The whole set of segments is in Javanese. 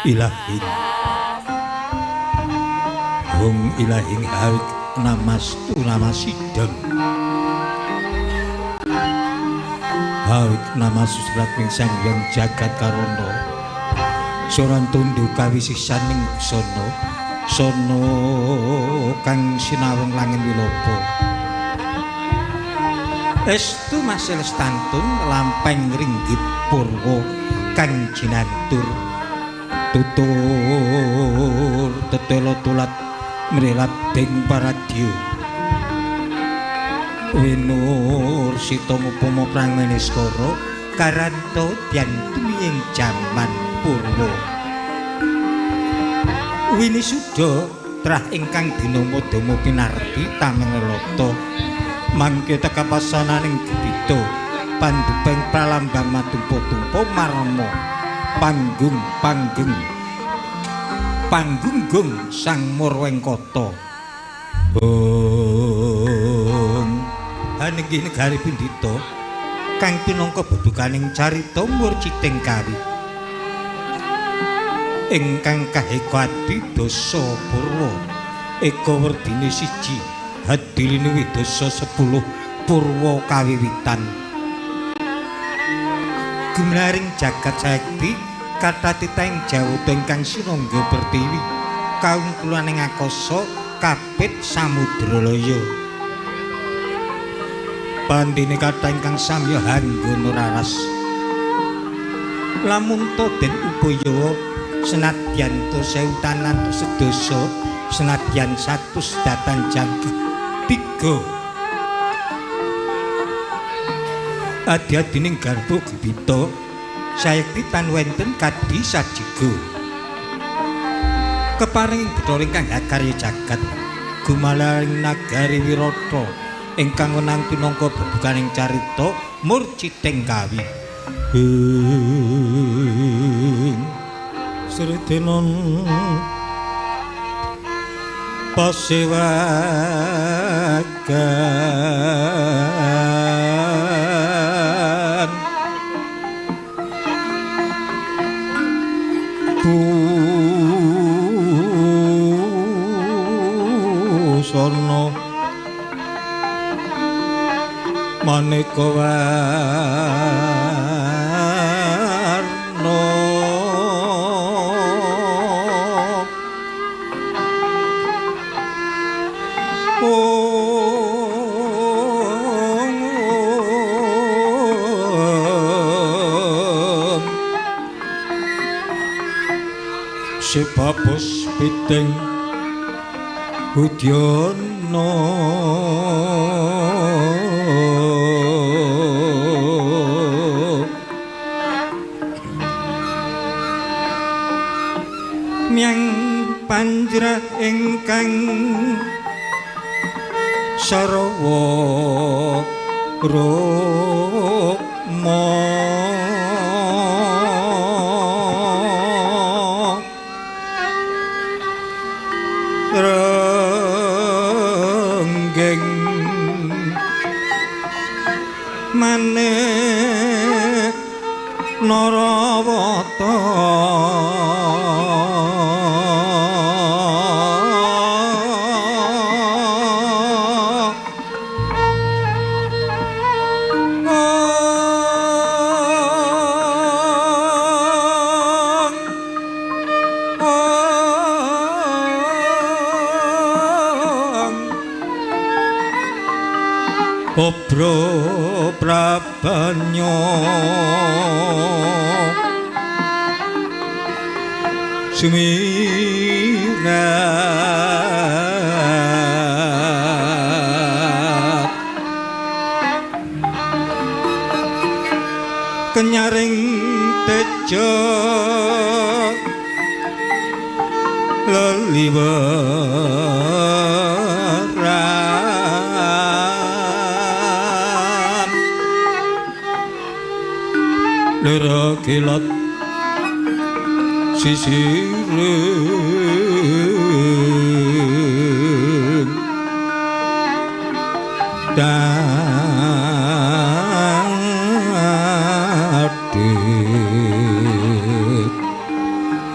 Ilahing hung ilahing hawik namastu namasidam hawik namasusrat ing Sang Hyang Jagat Karana soran tundhu kawisisaning sono sono kang sinawang langit wilopo estu masih lestantun lampeng ringgit purwa kang jinantur tutur tetelo tulat mrelap ding paradya winur sita ngupama prangmeniskara karanto dyan tumiying jaman purwa winisuda trah ingkang dinama Dama pinarti tameng lata mangke tekapasananing gebita pandupeng pralambang matumpa-tumpa marma panggung panggung panggunggung sang Murwengkata. Bung hanenggih negari pindhita kang pinangka bebukaning carita murciting kawi ingkang kaheka adi dasa purwa eka werdine siji hadiline widasa 10 purwa kawiwitan gumlaring jagat sayekti kathah titahing jawata ingkang sinangga pertiwi kaum kulaning akasa kapit samudra laya pandene kathah ingkang samya hanggana raras lamun ta den upaya senadyan ta sewutanan sedasa senadyan satus datan jangkep tiga adi-adining garba gebita sayekti tan wenten kadi sajiga keparing Bathara ingkang hakarya jagat gumalaring nagari Wirata ingkang wenang pinangka bebukaning carita murciting kawi. Sridenon pasewagan busana maneka warna sebabos piting hudyana miang panjrah ingkang sarwa rukma renggeng manik narawata Obro prabanyo sumirat kenyaring tejo leliweran lera kilat sisiring dadit.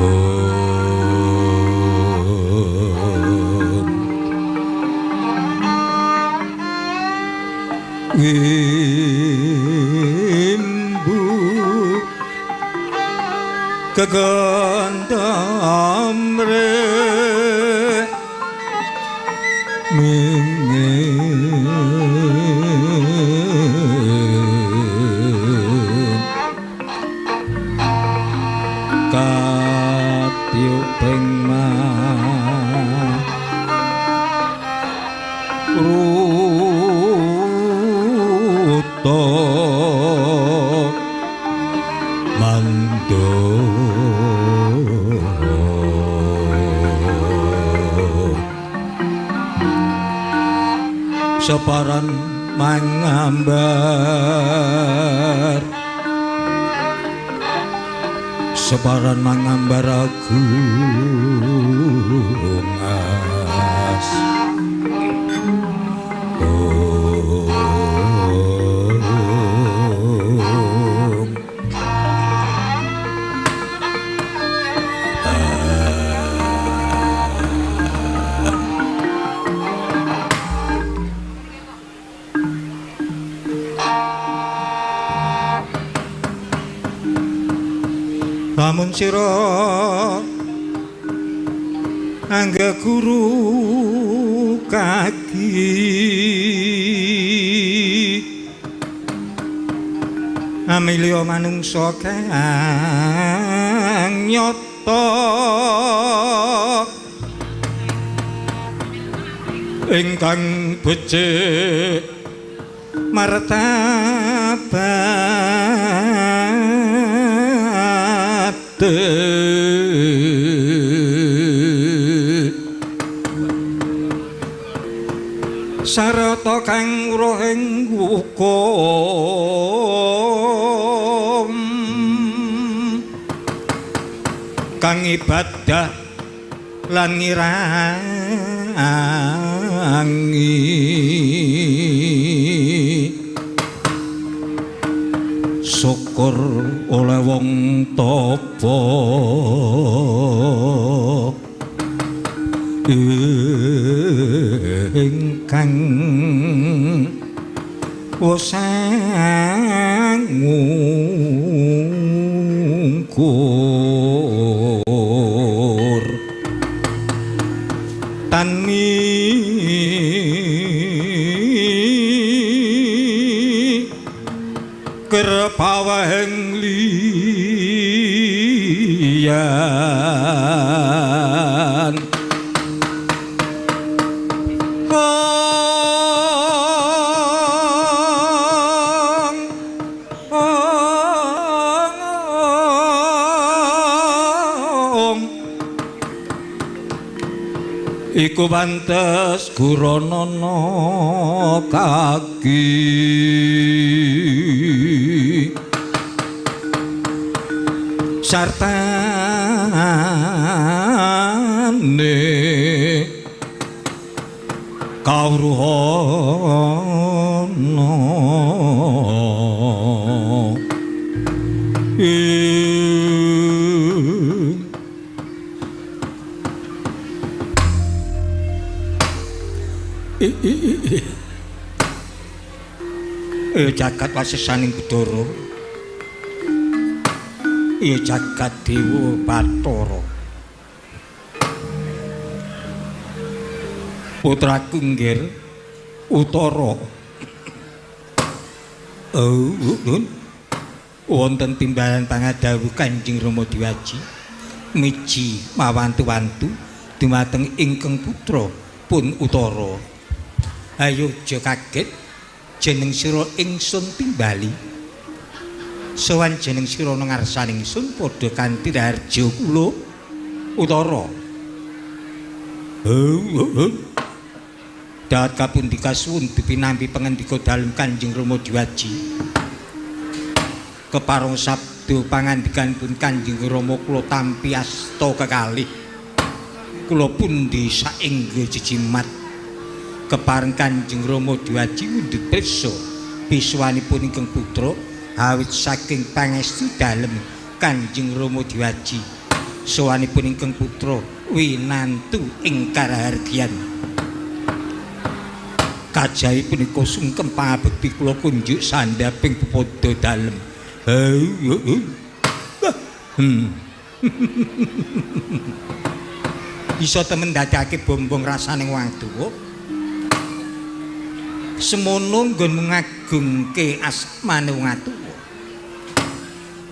Oh. Wimbu kegandam re mingin katyuping maruta mando separan mangambar separan mangambar agung as Lamun sira angga guru kaki amilya manungsa kang nyata ingkang becik martabat sarata kang rohing hukum kang ibadah lan ngirangi syukur oleh wong tapa ingkang wosangungkur tani kerpawaheng liyan iku pantes guronana kaki sartane kawruhana jagat wasesaning Bedara, jagat Dewa Bathara, putraku nggir Utara. Wonten timbalan pangadhawuh Kanjeng Rama Diwaji miji mawantu-wantu dumateng ingkang putra pun Utara. Ayo aja kaget, jeneng sira ingsun timbali. Sowan jeneng sira ngarsaning ingsun padha kanthi raharja kula Utara. Dahat kapundi kasuwun dipinampi pangendika dalem Kanjeng Rama Diwaji. Kepareng sabda pangandikanipun Kanjeng Rama kula tampi asta kekalih. Kula pundi saengga jejimat. Kepareng Kanjeng Rama Diwaji mundhut priksa piswanipun ingkang putra awit saking pangestu dalem Kanjeng Rama Diwaji. Sowanipun ingkang putra winantu ing karahargyan. Kajawi punika sungkem pangabekti kula kunjuk sandhaping pepada dalem. Bisa temen dadake bombong rasane wong tuwa. Semono nggonmu ngagungke asmane wong tuwa.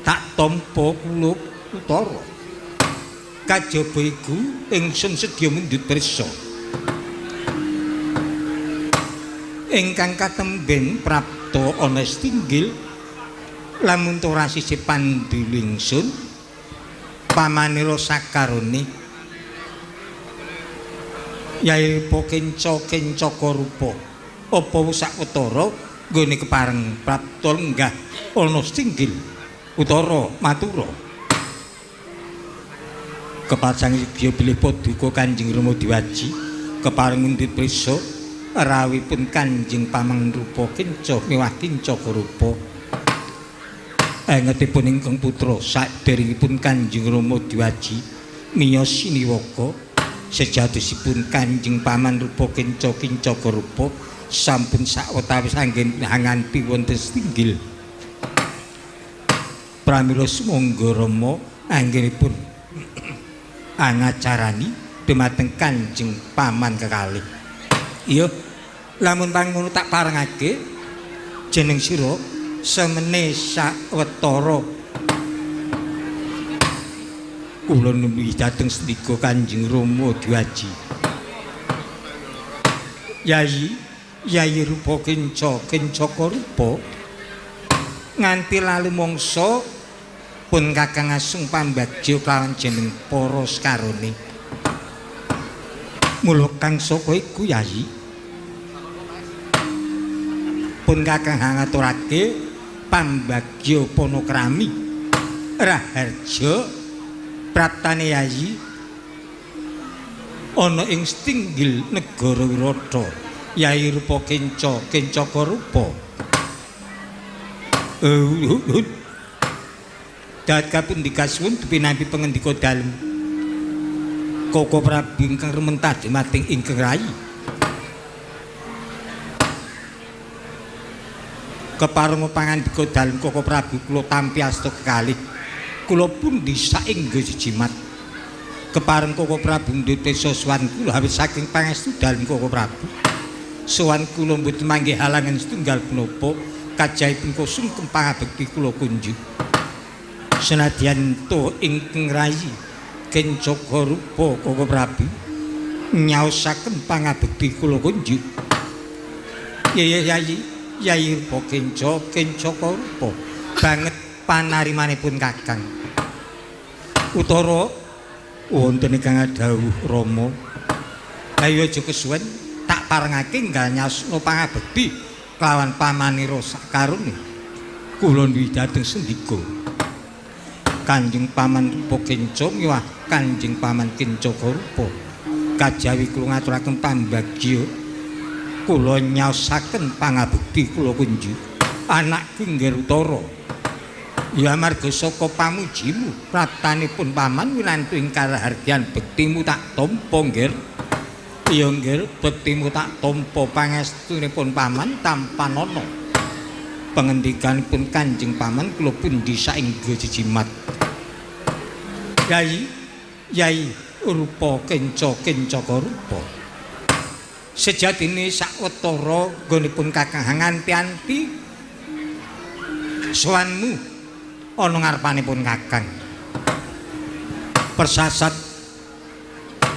Tak tampa kula Utara. Kajaba iku ingsun sedya mundhut prisa. Ingkang katemben prapta ana stinggil lamun ora sisih pandulu ingsun pamanira sakarone Yai Rupa Kenca Kencaka Rupa apa sawetara nggone kepareng prapta lenggah ana stinggil Utara matura. Kepajang sedya bilih paduka Kanjeng Rama Diwaji kepareng mundhut prisa rawuhipun Kanjeng Paman Rupa Kenca miwah Kencaka Rupa. Engetipun ingkang putra saderengipun Kanjeng Rama Diwaji miyos siniwaka sejatosipun Kanjeng Paman Rupa Kenca Kencaka Rupa sampun sawetawis anggen nganti wonten stinggil. Pramila sumangga Rama anggenipun angacarani dumateng Kanjeng Paman kekalih. Iya, lamun pangono tak parengake jeneng sira semene sawetara. Kula nembe dhateng sendika Kanjeng Rama Diwaji. Yayi, Yayi Rupa Kenca Kencaka Rupa nganti lalu mangsa pun Kakang asung pambagja kelawan jeneng para sakarone. Mula kang saka iku Yayi pun Kakang ngaturake pambagya panakrami raharja praptane Yayi ana ing stinggil negara Wirata. Yayi Rupa Kenca Kencaka Rupa. Dat kapundi kasuwun pinampi pangendika dalem Koko Prabu ingkang rumentah dumateng ingkang rayi. Kepareng pangandika dalem Koko Prabu kula tampi asta kekalih. Kula pundi saengga jejimat. Kepareng Koko Prabu ndhut prisa sowan kula awit saking pangestu dalem Koko Prabu. Sowan kula mboten manggih halangan setunggal punapa kajayipun sungkem pangabekti kula kunjuk. Senadyan to ingkang rayi Kencaka Rupa Koko Prabu nyaosaken pangabekti kula kunjuk. Yayi Yayi Rupa Kenca Kencaka Rupa banget panarimanipun Kakang. Utara wonten ingkang dawuh Rama. Ayo aja kesuwen tak parengake enggal nyaosna pangabekti kelawan pamanira sakarone. Kula nduwi dhateng sendika Kanjeng Paman Rupa Kenca miwah Kanjeng Paman Kencaka Rupa. Kajawi kula ngaturaken pambagya kula nyaosaken pangabekti kula kunjuk. Anakku nggih Utara. Ya amarga saka pamujimu praptanipun paman winantu ing karahargyan bektimu tak tampa nggih. Iya nggih bektimu tak tampa pangestunipun paman tampanana. Pangendikanipun Kanjeng Paman kula pundi saengga jejimat. Yayi Yayi Rupa Kenca Kencaka Rupa. Sejatine sawetara nggonipun Kakang nganti-anti sowanmu ana ngarepanipun Kakang. Persasat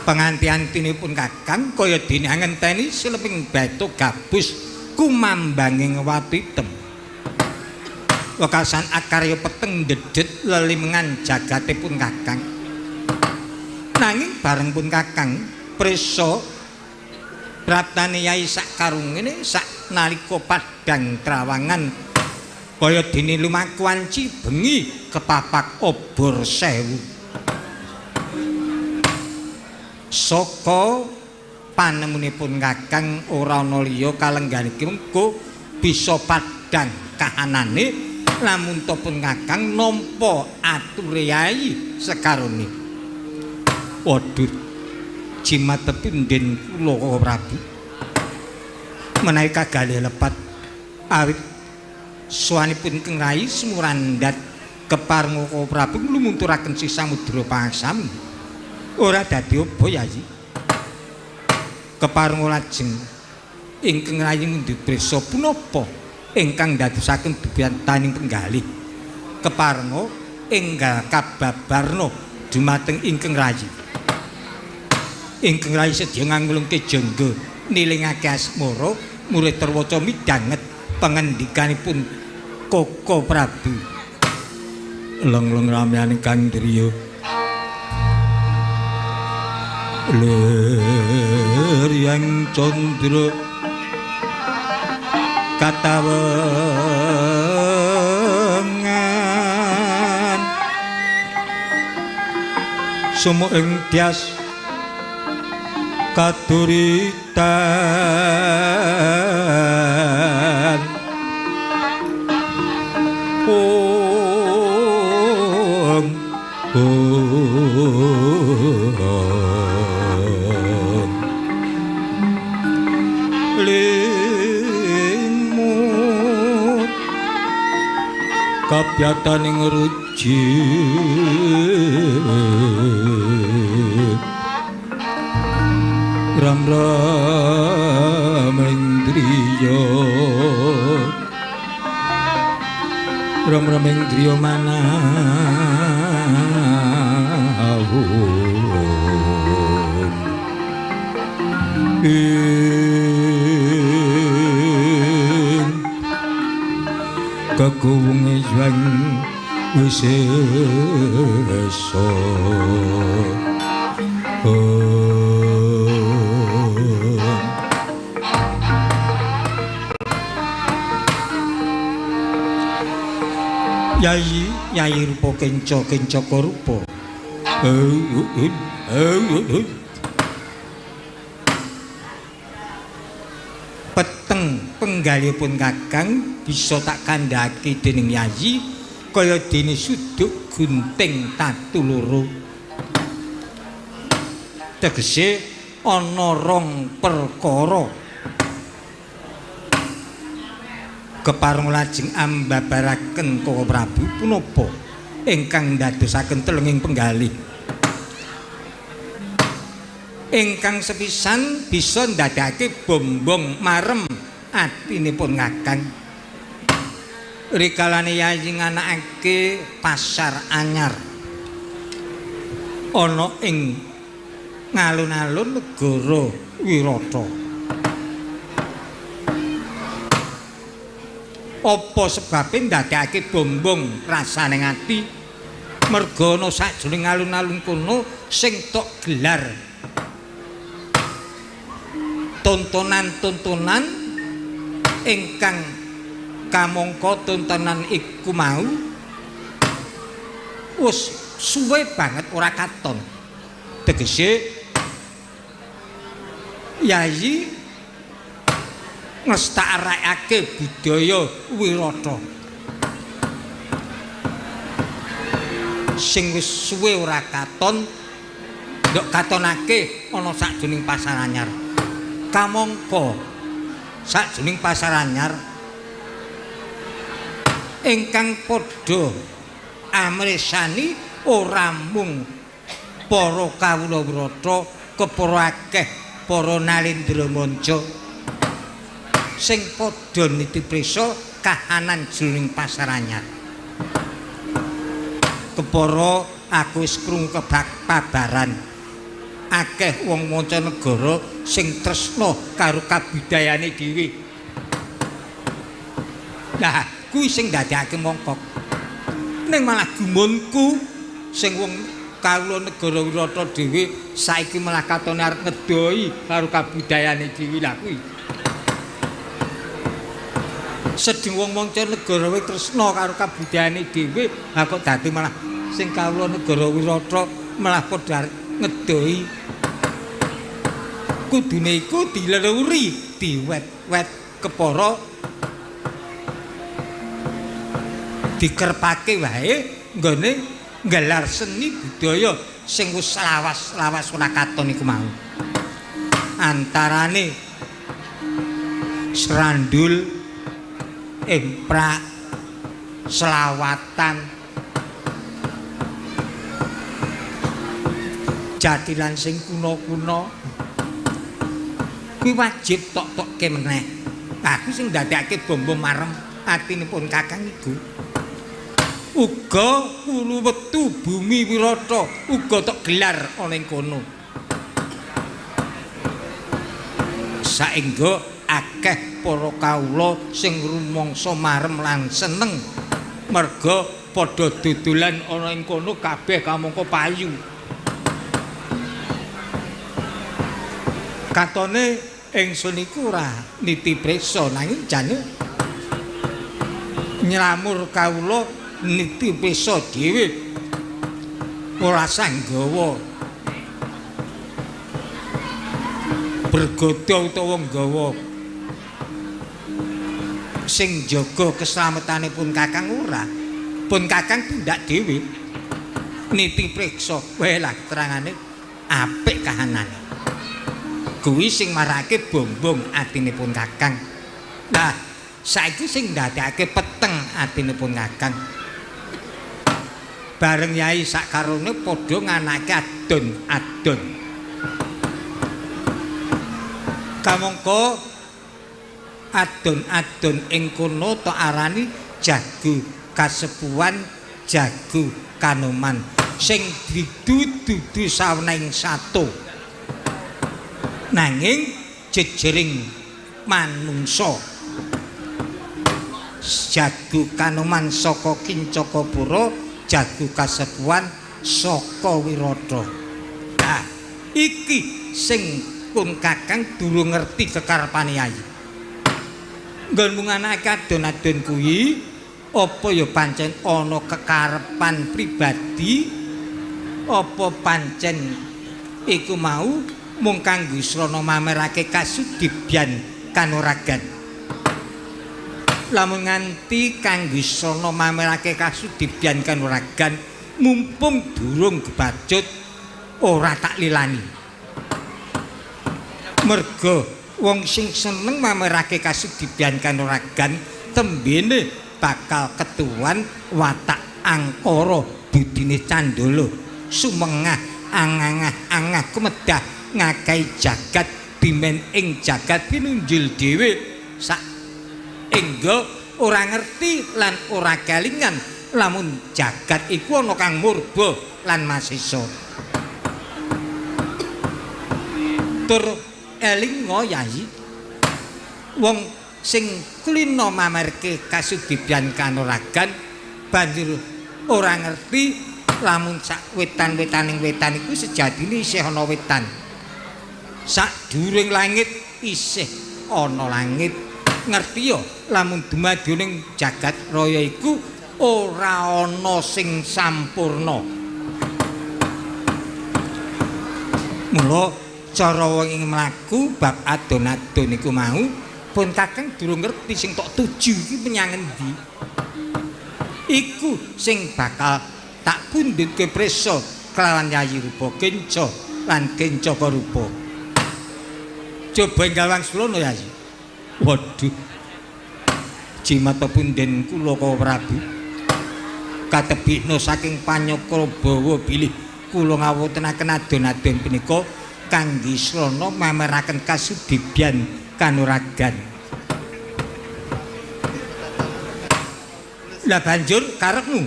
penganti-antinipun Kakang kaya dene ngenteni sileping batu gabus kumambanging watu item. Wekasan akarya peteng dedet lelimengan jagatipun Kakang. Nanging bareng pun Kakang prisa praptane Yai sak karungene sak nalika padhang trawangan kaya dene lumaku wanci bengi kepapak obor sewu. Saka panemunipun Kakang ora ana liya kalenggan iki mengko bisa padhang kahanane lamun to pun Kakang nampa ature Yai sekarone. Waduh, jimat tepinden kula Koko Prabu. Menawi kagalih lepat awit suwanipun Keng Rayi sumurandhat keparenga Koko Prabu nglunturaken sih samudra pangaksami. Ora dadi apa Yayi. Keparenga lajeng ingkang Rayi ngundhut prisa punapa ingkang ndadosaken dupiantaning penggalih. Keparenga enggal kababarna dumateng ingkang Rayi. Ingkang Rayi sedya ngangulungke jangga nilingake asmara murid terwaca midhanget pangandikanipun Koko Prabu. Long-long ramyane Kang Driya. Lir yang candra katawengan sumu ing tyas kaduritan ong ong limut kapyataning ruji ram ram indriya ram ram indriya manahun ing kakuwunge jwang wisesa. Yayi, yayi rupa kenca kencaka rupa. Peteng penggalipun Kakang bisa tak kandhake dening yayi kaya dene suduk gunting tatu loro. Tegese ana rong perkara. Kepareng lajeng ambabaraken Koko Prabu punapa ingkang ndadosaken telenging penggalih. Ingkang sepisan bisa ndadekake bombong marem atinipun Kakang. Rikalane yayi nganakake pasar anyar ana ing ngalun-alun negara Wirata. Apa sebabe ndadekake bombong rasane ati? Merga ana sajroning alun-alun kono sing tok gelar tontonan-tontonan ingkang kamangka tontonan iku mau wis suwe banget ora katon. Tegese yayi ngestakake budaya Wirata sing wis suwe ora katon ndok katonake ana sajroning pasar anyar. Kamangka sajroning pasar anyar ingkang padha amresani ora mung para kawula Wirata, kepara akeh para nalendra manca sing padha niti prisa kahanan jroning pasar anyar. Kepara aku wis krungu kabaran akeh wong mancanegara sing tresna karo kabudayane dhewe. Lah kuwi sing ndadekake mongkok. Ning malah gumunku sing wong kawula negara Wirata dhewe saiki malah katone arep ngedoi karo kabudayane dhewe. Lah kuwi sedeng wong mancanegara wis tresna karo kabudayane dhewe, ha kok dadi malah sing kawula negara Wirata malah padha ngedoi. Kudune iku dileluri, diwet-wet kepara dikerpake wae nggone nggelar seni budaya sing wis lawas-lawas ora katon iku mau. Antarane Srandul, emprak, selawatan, jatilan sing kuno-kuno kuwi wajib tok-tokke meneh. Aku sing ndadekake bombo marem atinipun Kakang iku. Uga kulu wetu bumi Wirata uga tok gelar ana ing kono. Saengga akeh para kawula sing rumangsa marem lan seneng merga padha dodolan ana ing kono kabeh kamangka payu. Katone ingsun iku ora niti prisa nanging jane nylamur kawula niti prisa dhewe ora sanggawa bergoda utawa nggawa sing jaga keslametanipun Kakang ora. Pun Kakang tindak dhewe niti priksa. Weh lah keterangane apik kahanane. Kuwi sing marake bombong atinipun Kakang. Lah saiki sing ndadekake peteng atinipun Kakang. Bareng yai sakarone padha nganake adon-adon. Kamangka adon-adon ing kono tok arani jago kasepuhan, jago kanoman sing didu-dudu sawening sato. Nanging jejering manungsa. Jago kanoman saka Kincakapura, jago kasepuhan saka Wirata. Nah, iki sing pun Kakang durung ngerti kekarepane yai. Nggonmu nganake adon-adon kuwi apa ya pancen ana kekarepan pribadi, apa pancen iku mau mung kanggo srana mamerake kasudibyan kanuragan. Lamun nganti kanggo srana mamerake kasudibyan kanuragan, mumpung durung gebacut ora tak lilani. Merga wong sing seneng mamerake kasudibyan kanuragan tembene bakal ketuwan watak angkara budine candala sumengah angangah angah kemedah ngakai jagat bimen ing jagat pinunjul dhewe sak engga ora ngerti lan ora kelingan lamun jagat iku ana kang murba lan masisa. Tur elinga yai, wong sing kulino mamerke kasudibyan kanuragan banjur ora ngerti lamun sak wetan-wetaning wetan iku sejatine isih ana wetan. Sak dhuwuring langit isih ana langit. Ngerti ya lamun dumaduning jagat raya iku ora ana sing sampurna. Mula cara wong ing mlaku bab adon-adon iku mau pun Kakang durung ngerti sing tok tuju iki menyang endi. Iku sing bakal tak pundhutke prisa kelawan Yayi Rupa Kenca lan Kencaka Rupa. Coba enggal wangsulana Yayi. Waduh. Jimat pepunden kula Kala Prabu. Katebikna saking panyakra bawa bilih kula ngawontenaken adon-adon punika kangge srana mameraken kasudibyan kanuragan. Lah banjur karepmu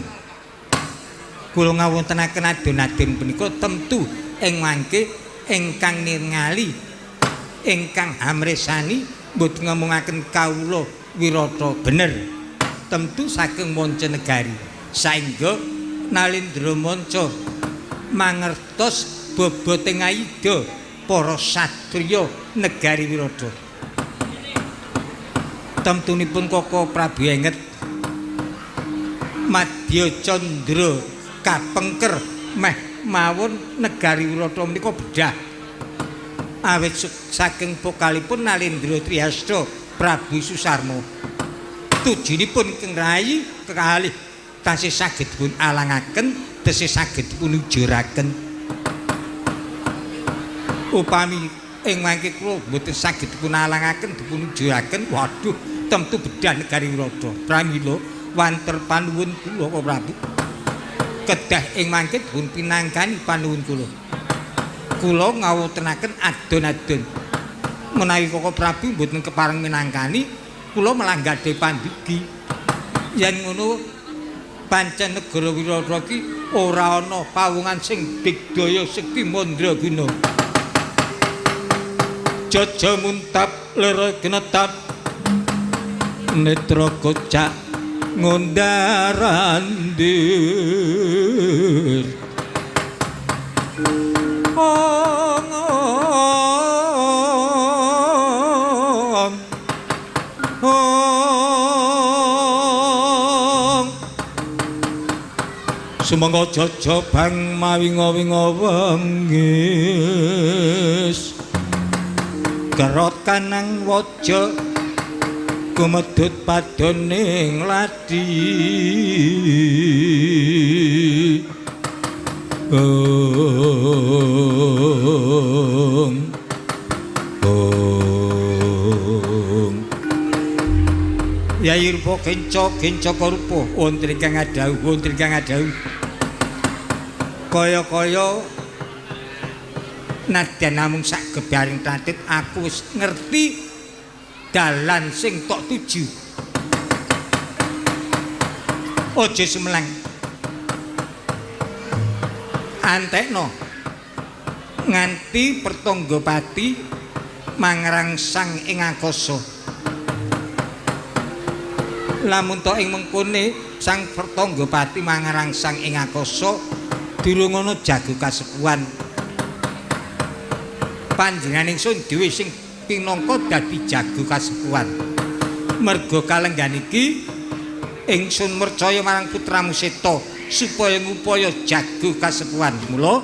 kula ngawontenaken adon-adon punika temtu ing mangke ingkang ningali ingkang hamresani mboten ngomongaken kawula Wirata bener temtu saking manca negari saengga Nalindra manca mangertos bobote ngayida para satriya negari Wirata. Temtunipun Koko Prabu Enget Madya Candra kapengker meh mawon negari Wirata menika bedah awit saking pokalipun Nalindra Trihasta Prabu Susarma. Tujunipun ingkang rayi kekalih tasih saged dipun alangaken, tesih saged dipun ujuraken. Upami Ing mangke kula mboten saged dipun alangaken dipun ujuraken. Waduh, tentu bedah negari Wirata. Pramila wanter panuwun kula Koko Prabu. Kedah ing mangke dipun pinangkani panuwun kula. Kula ngawontenaken adon-adon. Menawi Koko Prabu mboten kepareng minangkani, kula malah gadhe pandugi. Yen ngono pancen negara Wirata iki ora ana pawungan sing digdaya sekti mandraguna. Jaja muntap lera genetap netra kocak ngondarandir. Ong ong ong sumangga jaja bang mawinga-winga wengis kerot kanang waja kumedhut padoning ladi. Ong ong Yayi rupa kenca kenca rupa wonten ingkang ngadhawuh wonten ingkang ngadhawuh kaya-kaya nadyan namung sak gebaring tatit aku wis ngerti dalan sing tok tuju. Aja sumelang. Antekno nganti Pertonggopati mangrangsang ing angkasa. Lamun to ing mengkone Sang Pertonggopati mangrangsang ing angkasa durung ana jago kasepuhan. Panjenengan ingsun dhewe sing pinangka dadi jago kasepuhan. Merga kalenggan iki ingsun mercaya marang putramu Seta supaya ngupaya jago kasepuhan. Mula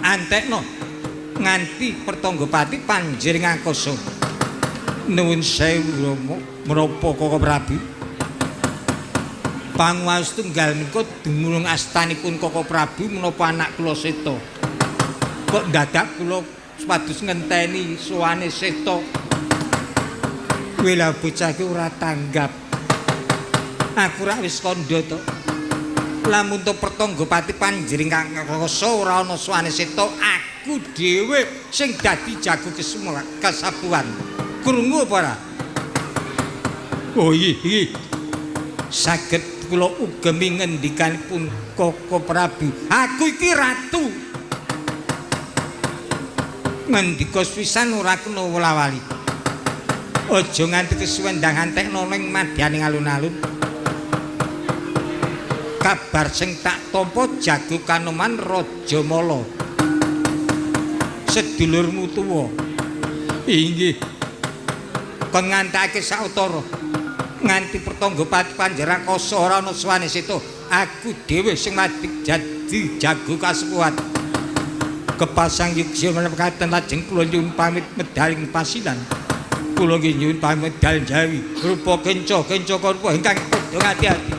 antekno nganti Pertonggopati panjer ing angkasa. Nuwun sewu Rama, menapa Koko Prabu? Panguwaos tunggal menika dumunung astanipun Koko Prabu menapa anak kula Seta. Kok dadak kula supados ngenteni sowane Seta. Wela bocah iki ora tanggap. Aku rak wis kandha to. Lamun to Pertonggopati panjering angkasa ora ana sowane Seta, aku dhewe sing dadi jago kasapuhan. Krungu apa ora? Oh iya, saged kula ugemi ngendikanipun Koko Prabu. Aku iki ratu. Ngendika pisan ora kena wolawali. Aja nganti kesuwen ndang antekno ning madyaning alun-alun. Kabar sing tak tampa jago kanoman Rajamala. Sedulurmu tuwa. Inggih. Kon ngantekake sautara. Nganti Pertonggopati panjerangkasa ora ana sowane Seta. Aku dhewe sing madeg dadi jago kasepuhan. Kepasang yuksa menepakaken lajeng kula nyuwun pamit medal ing pasilan. Kula nggih nyuwun pamit medal Jawi. Rupa kenca kenca rupa ingkang padha ngati-ati.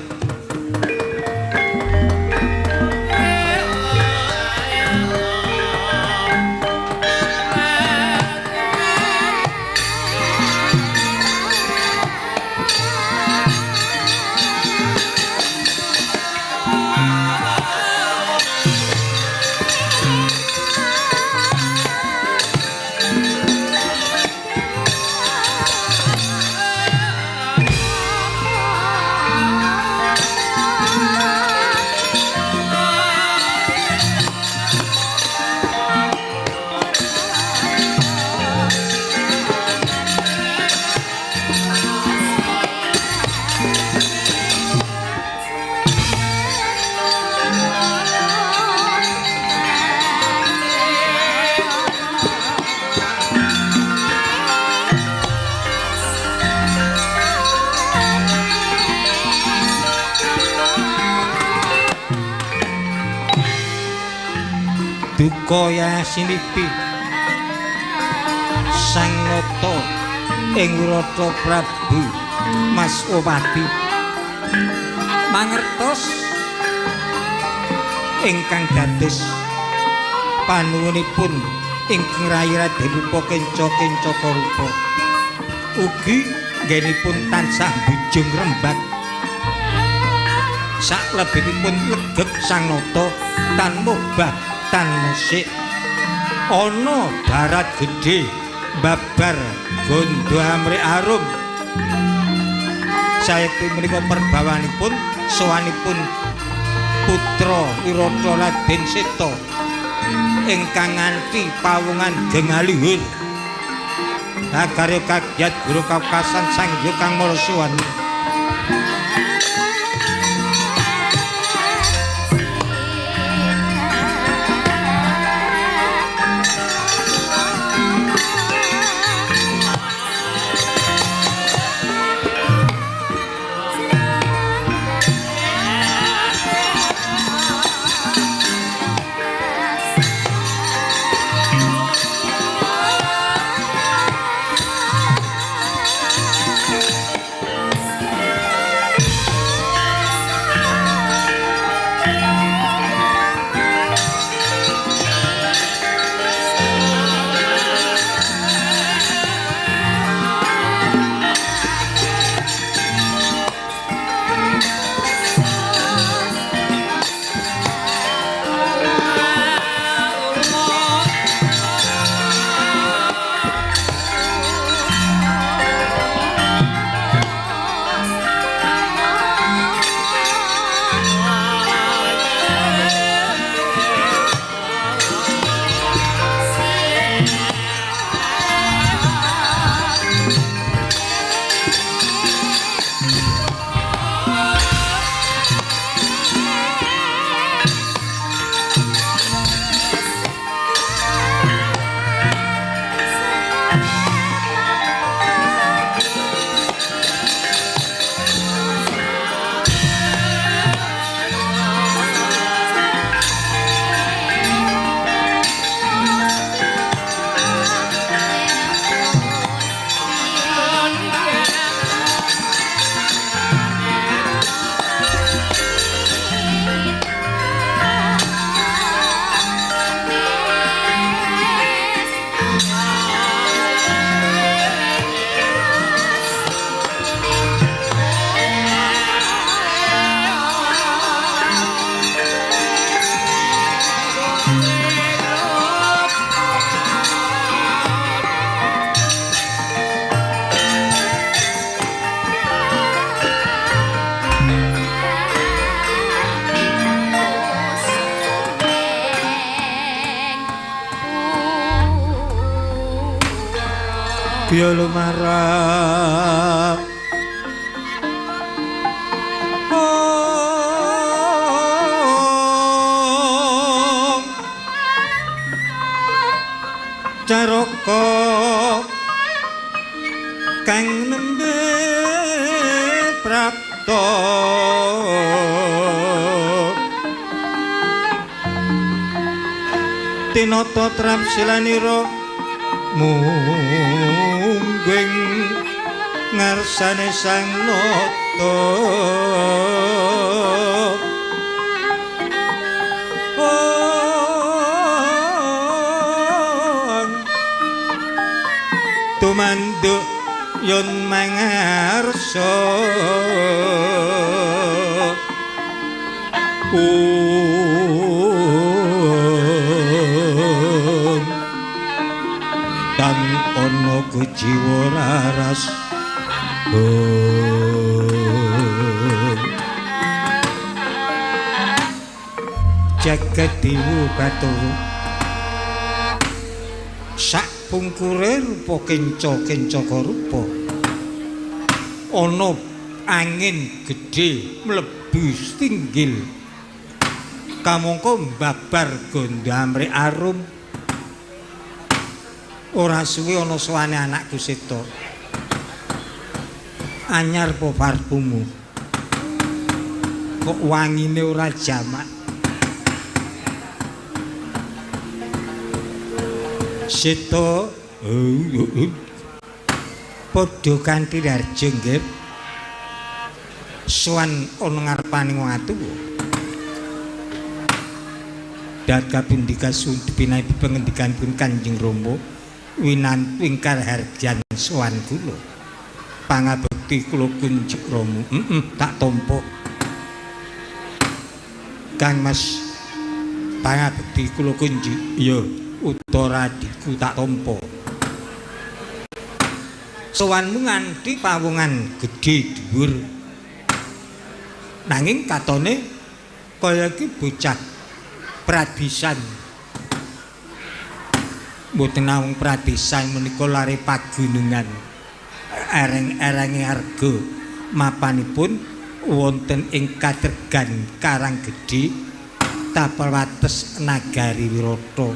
Duka yasiniti Sang Nata ing Wirata Prabu Mas Opati mangertos ingkang dados panuwunipun Ingkang rayi Raden Rupa kenca kencaka rupa. Ugi nggenipun tansah bujung rembag. Saklebetipun legeg sang nata tan mubah tan musik. Ana barat gedhe babar gondo amrik arum. Saekti menika perbawanipun sowanipun putra Wirata Raden Seta ingkang nganti pawongan geng aluhur. Agarya kagyat guru kaukasan Sang Hyang Kang Mara Suwan. Biya lumarang om caraka kang nembe prapta tinata trapsilanira mungging ngarsane Sang Nata. Tumanduk yun mangarsa tan ana kujiwa raras. Jagat Dewa Bathara sak pungkure rupa kenca-kencaka rupa ana angin gedhe mlebu stinggil kamangka mbabar gondo amrik arum. Ora suwe ana sowane anakku Seta. Anyar po parfumu? Kok wangine ora jamak. Seta padha kanthi harja nggih. Sowan ana ngarepane wong atuwa. Dat kapundi kasuwun dipinahi pangendikanipun Kanjeng Rama winantu ingkang harjan sowan kula. Pangabekti kula Kunjuk Rama. Tak tampa. Kang Mas, pangabekti kula Kunjuk. Ya, utaradiku tak tampa. Sowanmu nganti pawongan gedhe dhuwur. Nanging katone kaya iki bocah pradisan. Mboten namung pradisan menika lare pagunungan. Ereng-erenge harga mapanipun wonten ing Katergan Karanggedhe tapel wates Nagari Wirata.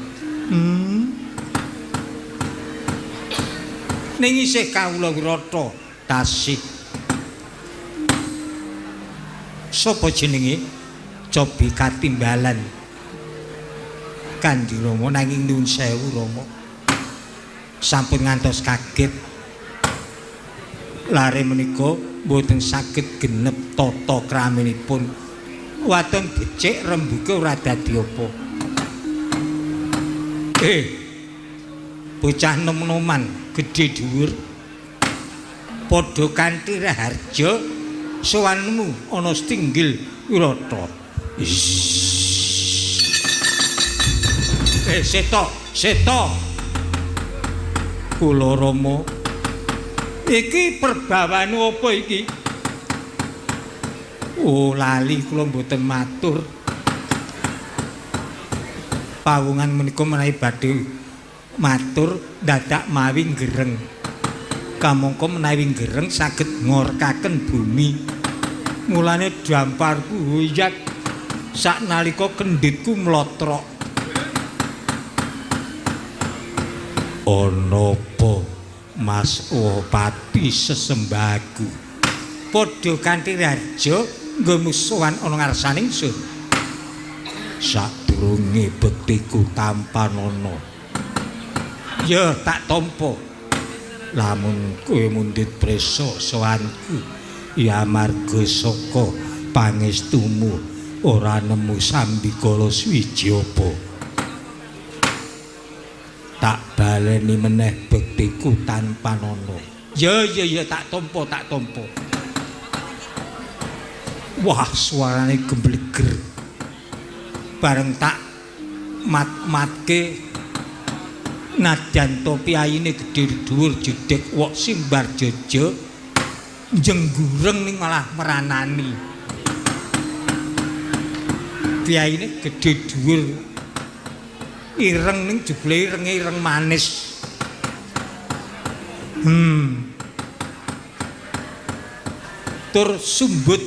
Ning isih kawula Wirata tasih. Sapa jenenge? Cobi katimbalan. Kanjeng Rama, nanging nuwun sewu Rama. Sampun ngantos kaget. Lare menika mboten saged genep tata kraminipun. Waton becik rembuke ora dadi apa. Bocah nom-noman gedhe dhuwur padha kanthi raharja sowanmu ana Stinggil Wirata. Seta, seta. Kula Rama, iki perbawane apa iki? Oh, lali kula mboten matur. Pawungan menika menawi badhe matur dadak mawi gereng. Kamangka menawi gereng saged ngorkaken bumi. Mulane damparku hoyak saknalika kendhitku mlotrok. Ana apa Mas Wopati sesembahku? Padha kanthi raja nggo musuhan ana ngarsaning ingsun. Sadurunge bektiku tampanana. Ya tak tampa. Lamun kowe mundhut prisa sowanku, ya amarga saka pangestumu ora nemu sambikala suwiji apa. Tak baleni meneh bektiku tanpa nono. Ya ya ya tak tampa, tak tampa. Wah, suarane gembleger. Bareng tak mat-matke nadyan to piyayine gedhe dhuwur jedhek wok simbar jeje jenggureng ning malah meranani. Piyayine gedhe dhuwur ireng ning jebule irenge ireng manis. Tur sumbut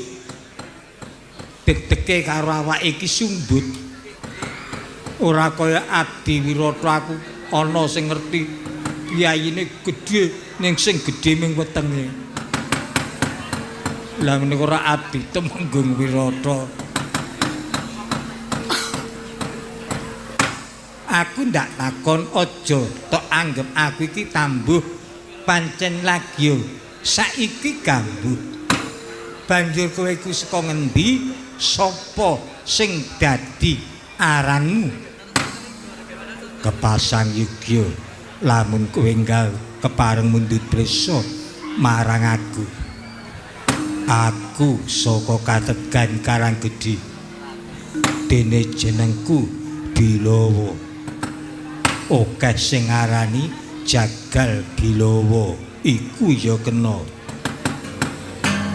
dedeke karo awake iki sumbut. Ora kaya Adi Wirata aku ana sing ngerti piyayine gedhe ning sing gedhe ming wetenge. Lah menika ora Adi Temenggung Wirata. Aku ndak takon aja tok anggep aku iki tambuh pancen lagyo saiki gambuh. Banjur kowe iku saka ngendi? Sapa sing dadi aranmu? Kepasang yugya lamun kowe enggal kepareng mundhut prisa marang aku. Aku saka Kategan Karanggedhe. Dene jenengku Bilawa. Akeh sing ngarani Jagal Bilawa iku ya kena.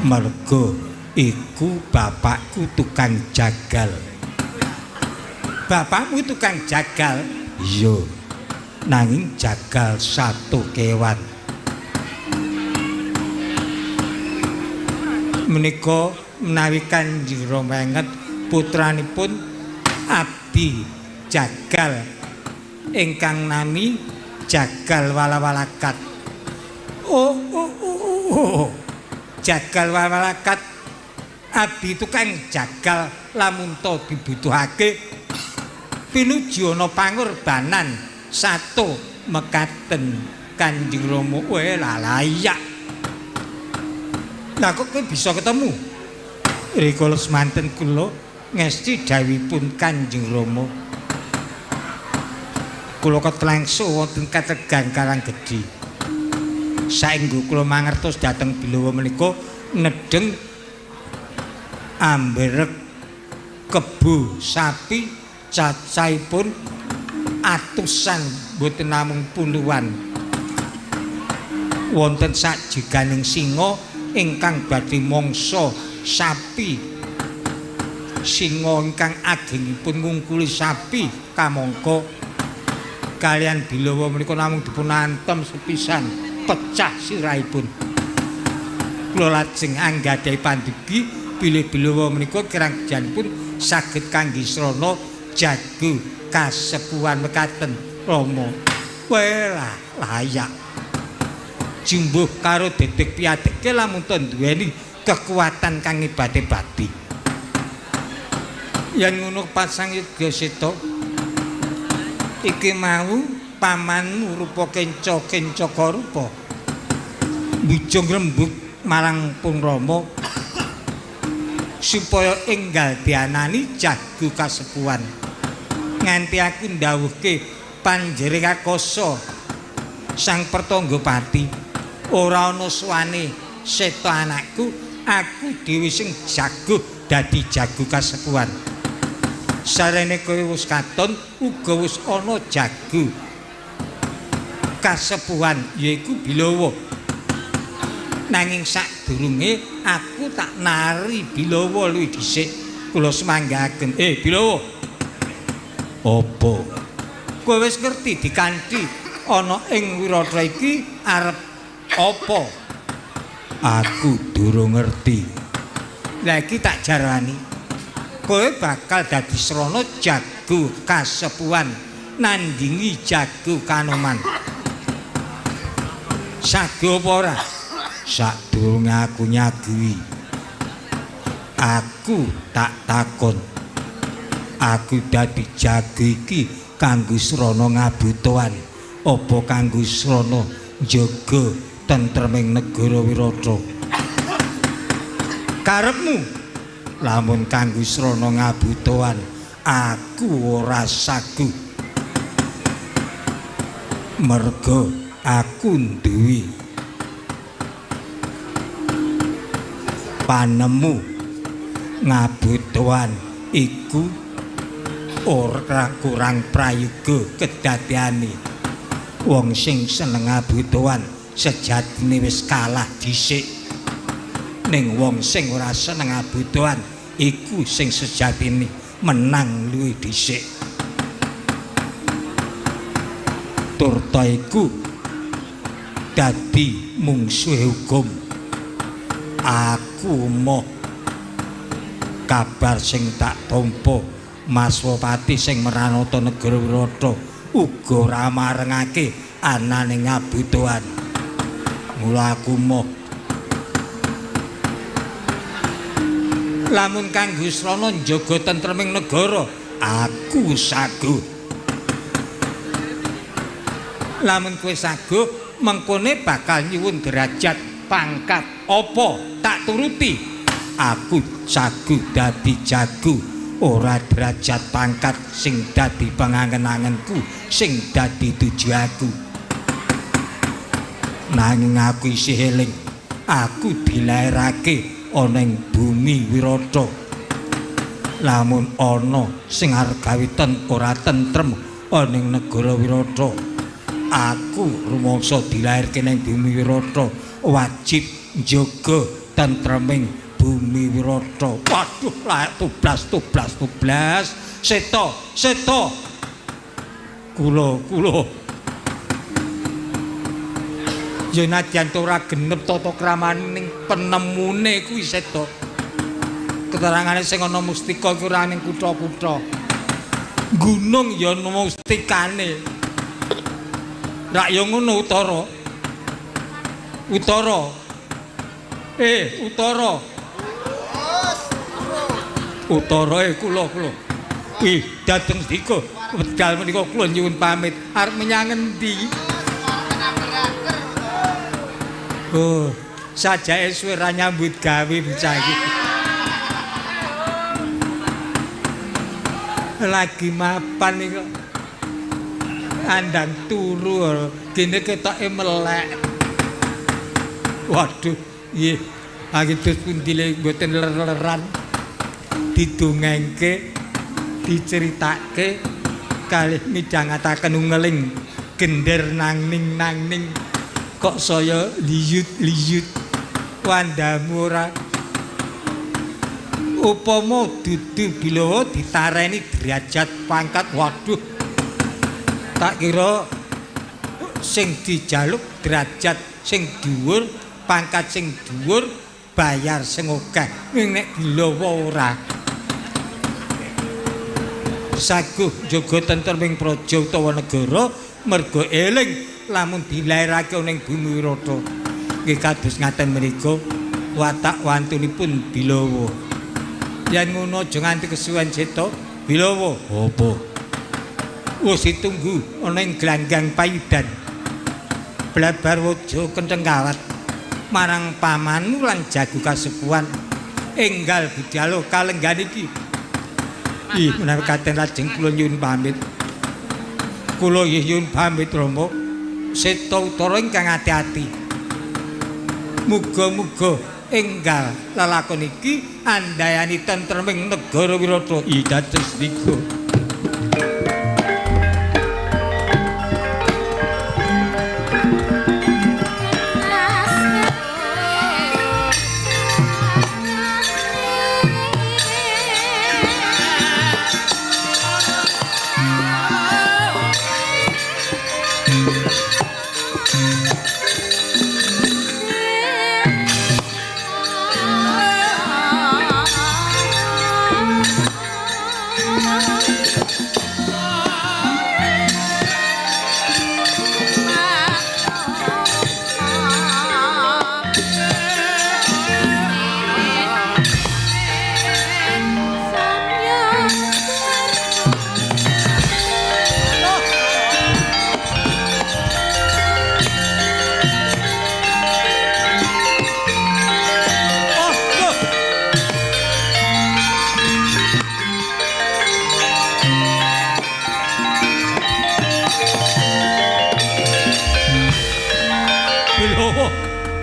Merga iku bapakku tukang jagal. Bapakmu tukang jagal? Iya. Nanging jagal satu kewan. Menika menawi Kanjeng Rama enget putranipun Abdi Jagal ingkang nami Jagal Walawalakat. Oh, oh, oh, oh. Jagal Walawalakat abdi tukang jagal lamun to dibutuhake pinuju ana pangorbanan satu mekaten Kanjeng Rama. Weh layak. Lah kok kowe bisa ketemu? Rikala semanten kula ngesti dhawuhipun Kanjeng Rama. Kula ketlangsu wonten Kategan Karanggedhi. Saengga kula mangertos dhateng Bilawa menika nedheng amberek kebo sapi cacahipun atusan mboten namung puluhan. Wonten sajiganing singa ingkang badhe mangsa sapi. Singa ingkang agengipun ngungkuli sapi kamangka kalian Bilawa menika namung dipun antem sepisan pecah sirahipun. Kula lajeng anggadhahi pandugi bilih Bilawa menika kirang bejanipun saged kangge srana jago kasepuhan mekaten Rama. Welah layak. Jumbuh karo dedeg piadege lamun to duweni kekuatan kang ebate-bati. Yen ngono pasang yoga seta iki mau pamanmu rupa kenca-kencaka rupa bujung rembug marang Pung Rama supaya enggal dianani jago kasepuhan nganti aku ndhawuhke panjere kakasa sang Pertanggapati. Ora ana suwane seta anakku, aku dhewe sing jago dadi jago kasepuhan. Sarene kowe wis katon uga wis ana jago kasepuhan yaiku Bilawa. Nanging sadurunge aku tak nari Bilawa luwih dhisik. Kula semanggaken. Bilawa. Apa? Kowe wis ngerti dikanthi ana ing Wirata iki arep apa? Aku durung ngerti. Lah iki tak jarani. Kowe bakal dadi srana jago kasepuhan nandingi jago kanoman. Sago apa ora? Sadurunge aku nyaguhi, aku tak takon. Aku dadi jago iki kanggo srana ngabutuhan apa kanggo srana njaga tentreming negara Wirata? Karepmu? Lamun kanggo srana ngabutuhan aku ora sagu. Merga aku duwe panemu ngabutuhan iku ora kurang prayoga kedadeane. Wong sing seneng ngabutuhan sejatine wis kalah dhisik. Ning wong sing ora seneng ngabutuhan iku sing sejatine menang luwih dhisik. Turta iku dadi mungsuhe hukum. Aku moh kabar sing tak tampa Maswapati sing meranata negara Wirata uga ora marengake anane ngabutuhan. Mula aku moh lamun kanggo srana njaga tentreming negara aku sagu. Lamun kowe sagu mengkone bakal nyuwun derajat pangkat apa tak turuti. Aku sagu dadi jago, ora derajat pangkat sing dadi pangangen-angenku, sing dadi tujuanku. Nanging aku isih eling, aku dilairake ana ing bumi Wirata. Lamun ana sing arep gawe ora tentrem ana ing negara Wirata, aku rumangsa dilairke ning bumi Wirata wajib njaga tentreming bumi Wirata. Waduh, layak tublas tublas tublas. Seta, seta. Kula, kula. Ya nadyan ora genep tata kramane ning penemune kuwi seta. Keterangane sing ana mustika iku ora ning kutha-kutha. Gunung ya ana mustikane. Rak ya ngono Utara. Utara. Utara. Utara kula kula. Ih, dateng sedika. Wedal menika kula nyuwun pamit. Arep menyang endi? Oh, sajake suwe ra nyambut gawe bocah iki. Lagi mapan iki kok. Andang turu gene ketoke melek. Waduh, nggih. Aki terus pundi le mboten ler-leran. Didongengke, diceritake kalih midhangetaken ungeling gender nangning nangning kok saya liyut-liyut wandamu ora. Upama dudu Bilawa ditareni derajat pangkat, waduh, tak kira sing dijaluk derajat sing dhuwur, pangkat sing dhuwur, bayar sing akeh. Ning nek Bilawa ora. Saguh njaga tentreming praja utawa negara merga eling lamun dilairake ning bumi Wirata. Nggih kados ngaten menika watak wantunipun Bilawa. Yen ngono aja nganti kesuwen Seta. Bilawa, apa? Wis ditunggu ana ing glanggang payudan. Blabar waja kentheng kawat marang pamanmu lan jago kasepuhan enggal budhalo kalenggan iki. Ih, menawi katen lajeng kula nyuwun pamit. Kula nggih nyuwun pamit Rama. Seta Utara ingkang ati-ati. Muga-muga enggal lelakon iki andayani tentreming negara Wirata. Ih, dados niku.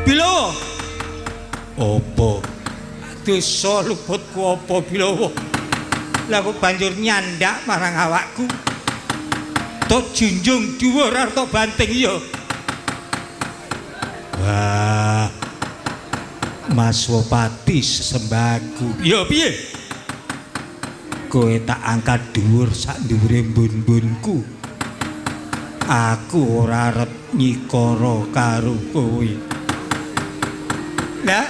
Bilawa. Apa? Dosa luputku apa Bilawa? Lah kok banjur nyandak marang awakku. Tok junjung dhuwur arep tok banting ya. Wah. Mas Wopati sesembahku. Ya piye? Kowe tak angkat dhuwur sak dhuwure mbun-mbunku. Aku ora arep nyikara karo kowe. Lah,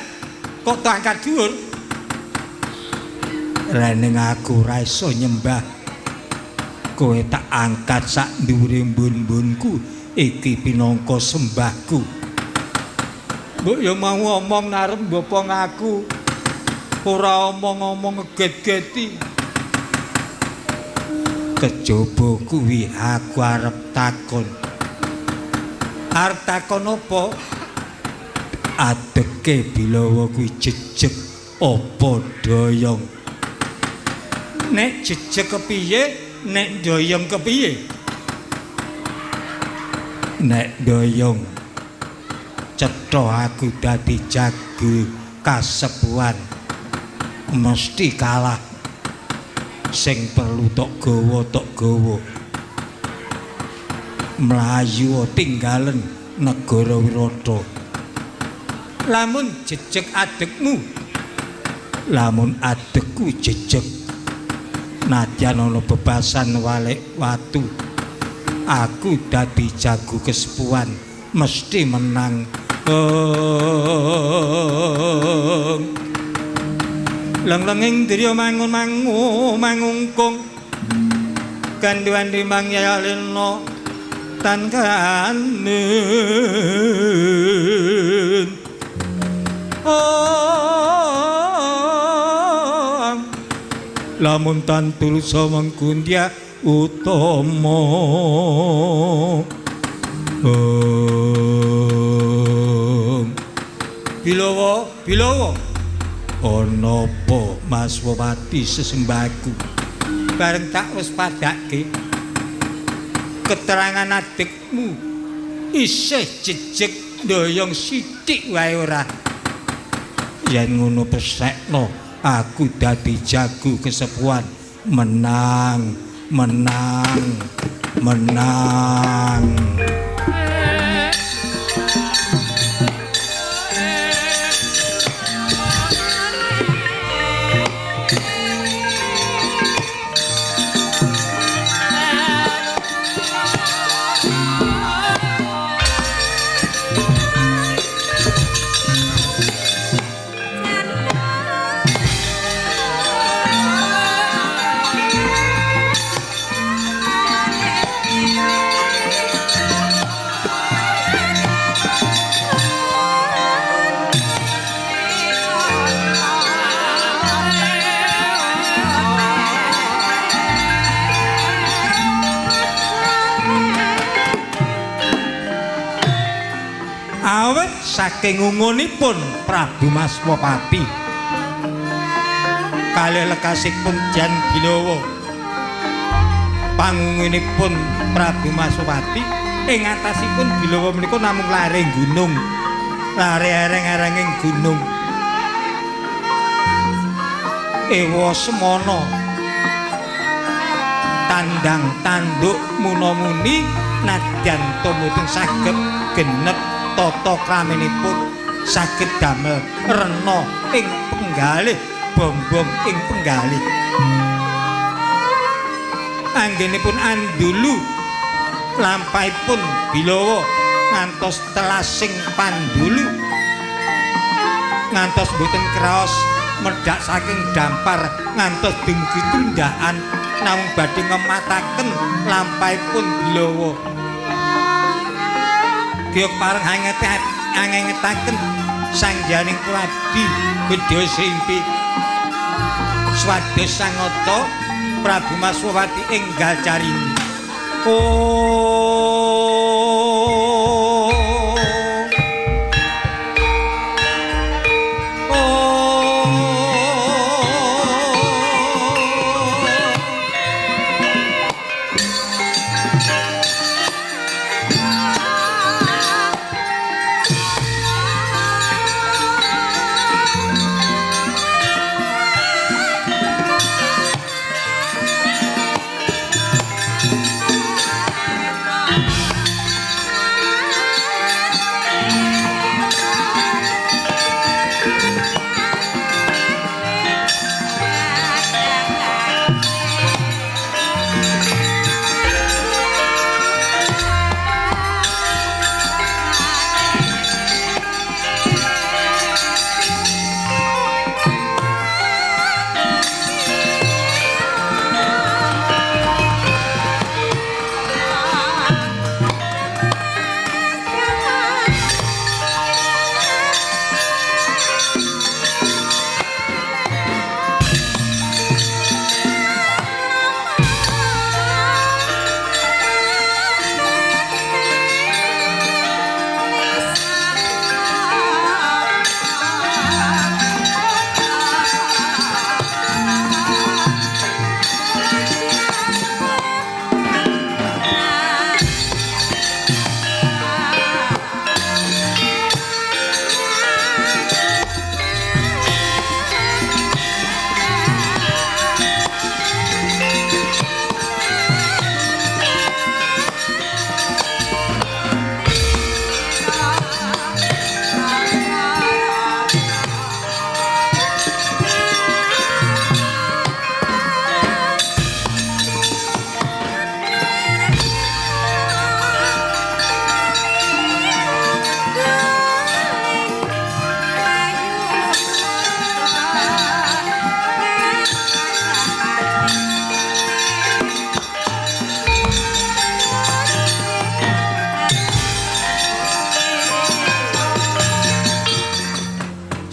kok tak angkat dhuwur? Reneng aku ora iso nyembah. Kowe tak angkat sak dhuwure mbun-mbunku, iki pinangka sembahku. Mbok ya mau ngomong narep mbopong aku. Ora omong-omong ngeget-geti. Kejaba kuwi aku arep takon. Arep takon apa? Adeke Bilawa kuwi jejeg apa doyong? Nek jejeg kepiye, nek doyong kepiye? Nek doyong cetha aku dadi jago kasepuhan mesti kalah. Sing perlu tok gawa tok gawa. Mlayu tinggalen negara Wirata. Lamun jejeg adekmu, lamun adekku jejeg, nadyan ana bebasan walik watu, aku dadi jago kesepuhan mesti menang. Leng-lenging dirya mangun mangu mangungkung ganduan rimang yalina tan kanen. Lamun tan tulsa mengkundya utama. Bilawa, Bilawa. Ana apa Mas Wopati sesembahku? Bareng tak wis padake. Keterangan adikmu isih jejeg ndoyong sithik wae ora. Yen ngono pesekno aku dadi jago kesepuhan, menang, menang, menang. Saking ungunipun Prabu Maswapati kalih lekasipun Jan Bilawa, pangungunipun Prabu Maswapati ing atasipun Bilawa menika namung lare gunung, lare ereng-erenging gunung. Ewa semana tandang tanduk muna-muni nadyan tumutun saged genep tata kraminipun saged damel rena ing penggalih bombong ing penggalih. Anggenipun andulu lampahipun Bilawa ngantos telasing pandulu, ngantos boten kraos medhak saking dampar ngantos dumugi tundaan namung badhe ngemataken lampahipun Bilawa. Giyok pareng angengetaken sangjaning Pradi Bedha Srimpi swados sangata Prabu Maswapati enggal carini. Oh,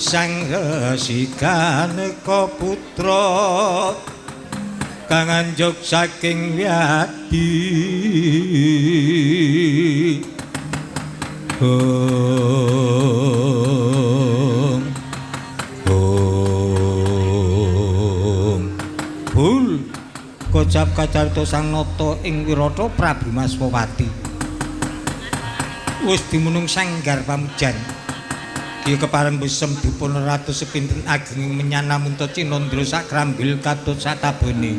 Sang Resi Kaneka putra kang anjuk saking Wiyadi. Om Om Bul jawab kacarita Sang Nata ing Wirata Prabu Maswapati. Wis dumunung sanggar pamujan. Ki kepareng besem dipun ratus sepinten ageng menyana munta cinandra sakrambil katut satabone.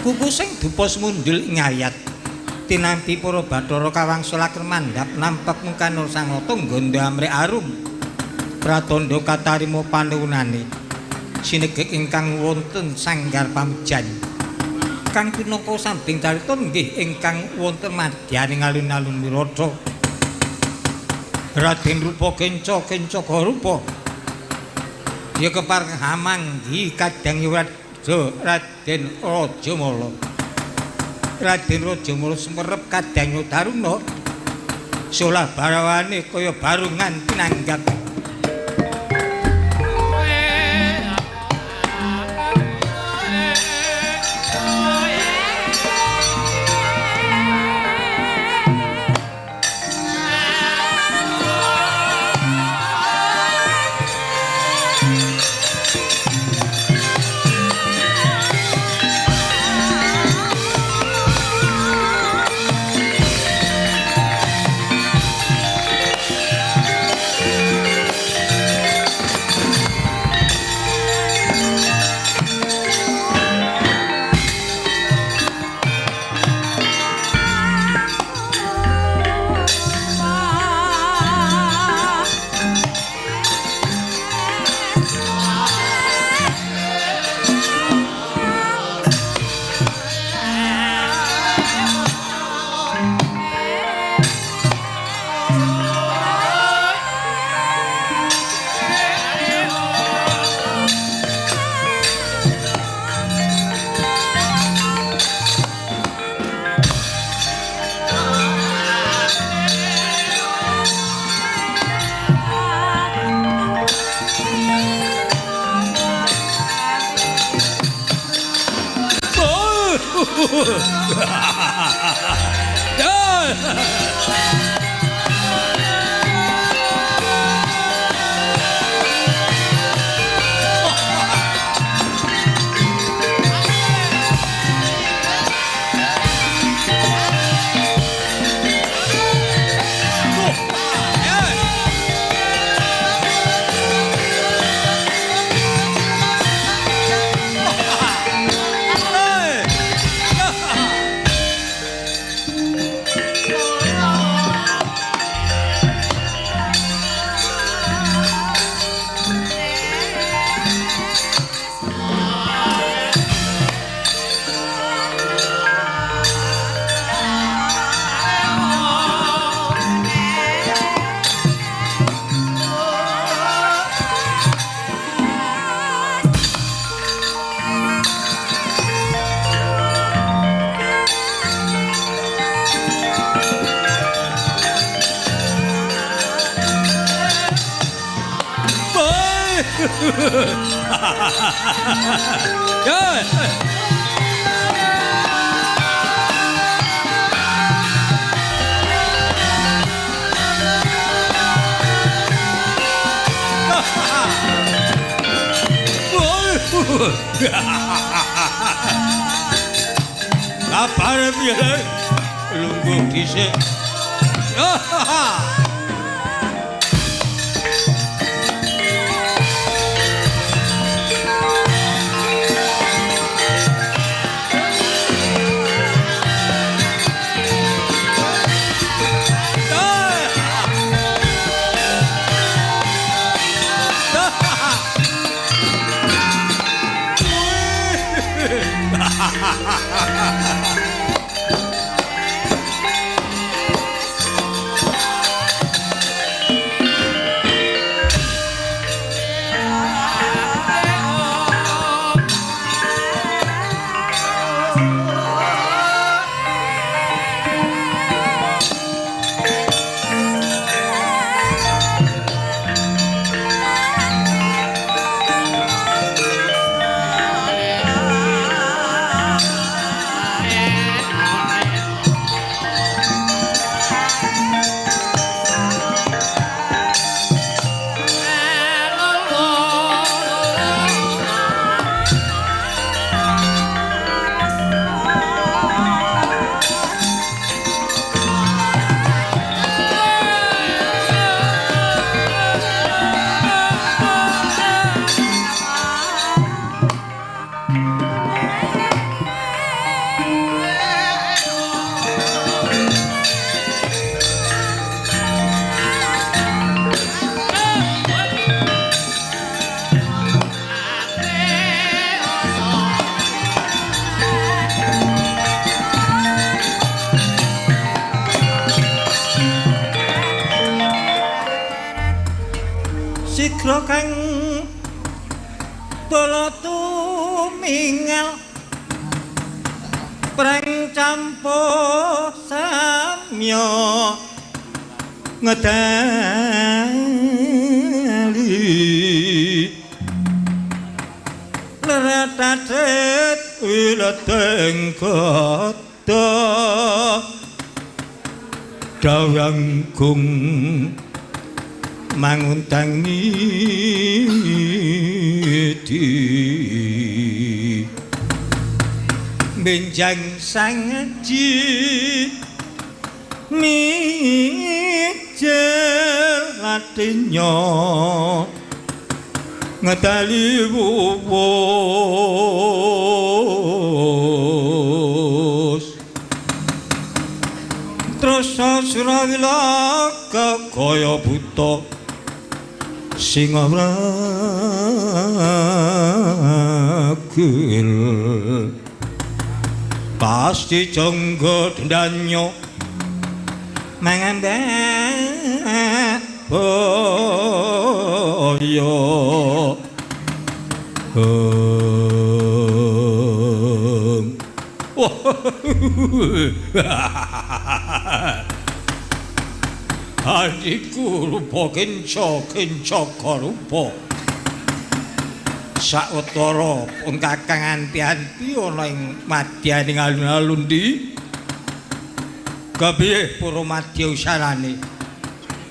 Kuku sing dupa semundul ing ayat. Tinampi para bathara kawangsul mandhap nampak mungkanur Sang Nata nggandha amrih arum. Pratandha katarima panuwunane. Sinegek ingkang wonten sanggar pamujan. Kang pinaka sambing carita nggih ingkang wonten madyaning alun-alun Wirata. Raden Rupa Kenca Kenca Rupa. Ya kepareng hamanggi kadang Yuwraja Raden Rajamala. Raden Rajamala sumerep kadang Taruna. Solah barawane kaya barungan pinanggap. Kabare piye? Lungguh dhisik. Sigra kang bala tumingal preng campuh samya ngedali leratet wileteng kota dawangkung manguntang niti benjang sangaji mijil latinya ngedali wuwus terus surawilaka kaya buta sing ragil pasti jangga dendanyo mangan boyo. Adikku rupa kenca kenca rupa sawetara pun kakang anti-anti ana ing madyaning alun-alun ndi kepiye para madya usarane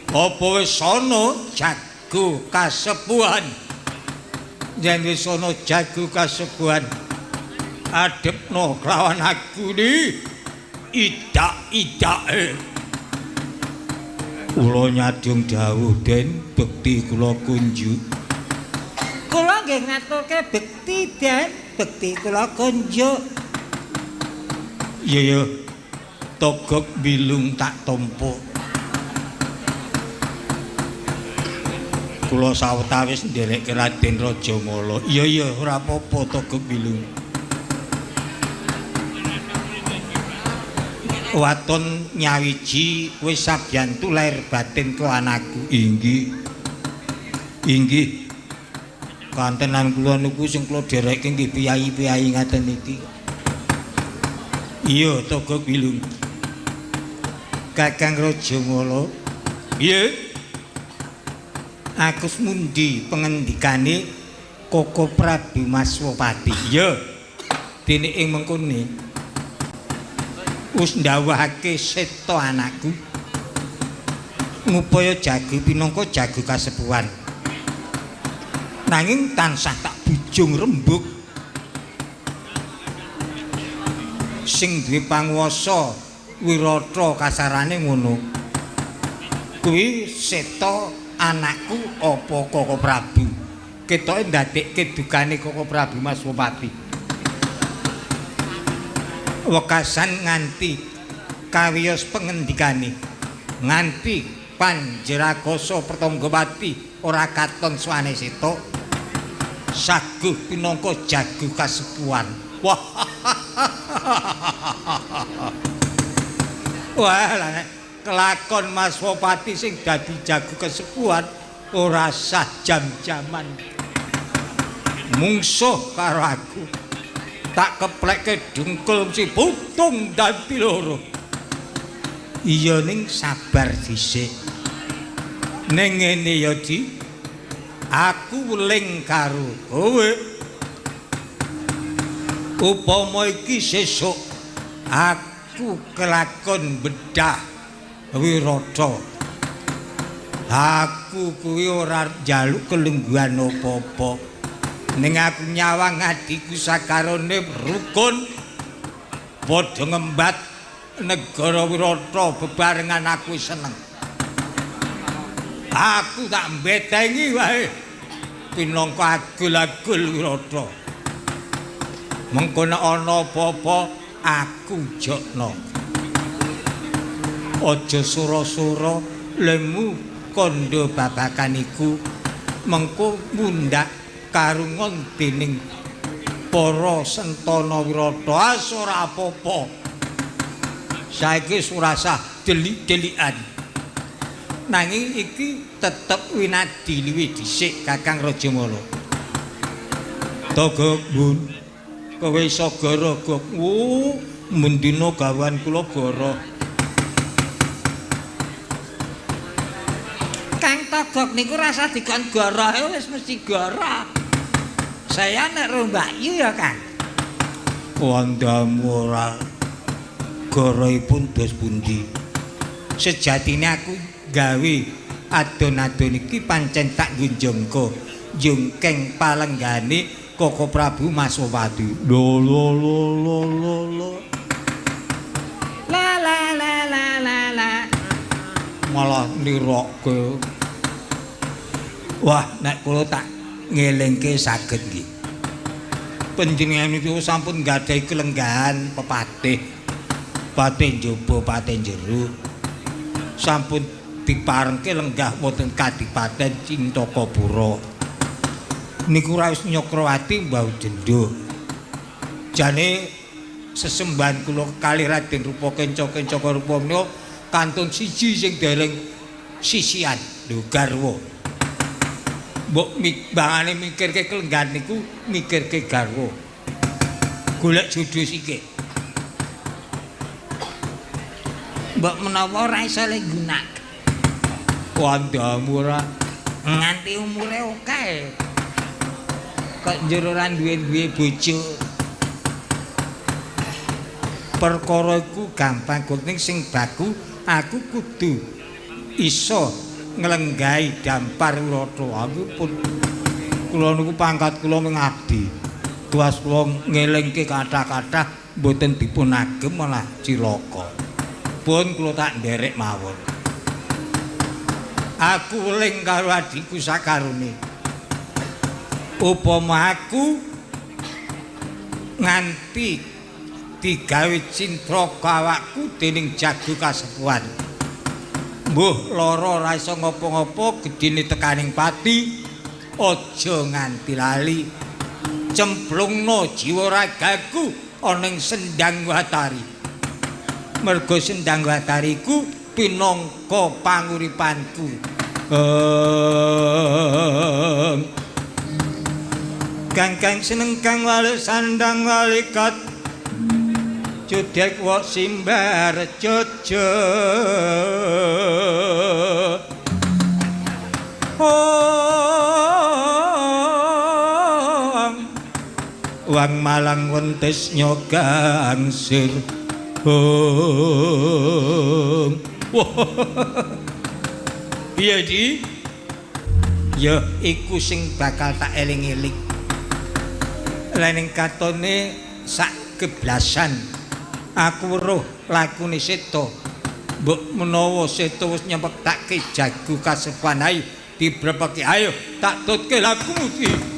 apa wis ana jago kasepuhan yen wis ana jago kasepuhan adepno kelawan aku ni idak-idake. Kula nyadong dawuh Den bekti kula kunjuk. Kula nggih ngaturke bekti Den, bekti kula kunjuk. Iya ya. Togok bilung tak tampa. Kula sawetawis ndereke Raden Rajamala. Iya ya ora apa-apa Togok bilung. Waton nyawiji wis sabyantu lahir batin kelawan aku. Inggih. Inggih. Kantenan kula niku sing kula dhereke nggih piyayi-piyayi ngaten iki. Iya, Togok Bilung. Kakang Rajamala. Piye? Aku mundi pengendikane Koko Prabu Maswapati. Iya. Dene ing mengkone wis ndhawuhake seta anakku ngupaya jago pinangka jago kasepuhan. Nanging tansah tak bujung rembug sing duwe panguwasa wirata kasarane ngono. Kuwi seta anakku apa Koko Prabu. Ketoke ndadekke dukane Koko Prabu Maswapati. Wekasan nganti kawiyos pengendikane nganti Panjerakoso Pertonggowati ora katon suwane seta saguh pinangka jago kasepuhan. Wah. Wah, kelakon Maswapati sing dadi jago kasepuhan ora sah jam-jaman mungsuh karo aku. Tak keplekke dengkul si putung dadi loro. Iya ning sabar dhisik. Ning ngene ya Di, aku weling karo kowe. Upama iki sesuk aku kelakon bedah wirata. Aku kuwi ora njaluk kelungguhan apa-apa. Ning aku nyawang adhiku sakarone rukun padha ngembat negara wirata bebarengan aku seneng. Aku tak mbetengi wae pinangka agul-agul wirata. Mengko nek ana apa-apa aku jokno. Aja sura-sura lemu kandha babakan iku mengko mundhak karungon dening para sentana wirata. Ora apa-apa. Saiki wis ora sah delik-delikan. Nanging iki tetep winadi luwih dhisik Kakang Rajamala. Togok Bun. Kowe iso gara gok. Mendina gawan kula gara. Kang Togok niku rasa dikon garahe wis mesti gara. Saya nek ro Mbak Yu ya, Kang. Wondamu ora garaipun dos pundi? Sejatine aku gawe adon-adon iki pancen tak nggo jungkeng palenggane Koko Prabu Masopati. Lho lho lho lho lho lho. La la la la la la. Malah nirokke. Wah, nek kula tak ngelingke saged nggih. Panjenengan niku sampun nggadahi kelenggahan pepatih. Patih njaba, patih jero. Sampun diparengke lenggah wonten Kadipaten Cintakapura. Niku ra wis Nyakrawati mbau jendho. Jane sesembahan kula kalih Raden Rupa Kenca Kencaka Rupa menika kantun siji sing dereng sisian lho garwa. Mbok bangane mikirke kelenggahan niku mikirke garwa. Golek jodho sikik. Mbok menawa ora iso le nggunakake. Wandhamu ora nganti umure akeh. Kok njur ora duwe-duwe bojo. Perkara iku gampang ning sing baku aku kudu iso nglenggahi dampar urata. Aku pun kula niku pangkat kula mung abdi. Tuwas kula ngelingke kathah-kathah mboten dipun agem malah cilaka. Pun kula tak nderek mawon. Aku weling karo adhiku sakarone. Upama aku nganti digawe cintraka awakku dening jago kasepuhan. Mbuh lara ora iso ngopo-ngopo gedene tekaning pati, aja nganti lali. Cemplungno jiwa ragaku ana ing Sendang Watari. Mergo Sendang Watari iku pinangka panguripanku. Kang kang seneng kang wali sandang walikat judek wok simbar jojo. Wang malang wentes nyogangsir. Piye Di? Ya iku sing bakal tak eling-eling. Lening katone sak keblasan aku weruh lakune Seto. Mbok menawa Seto wis nyepektake jago kasepuhan ayo dibrepeki, ayo tak tutke lakumu iki.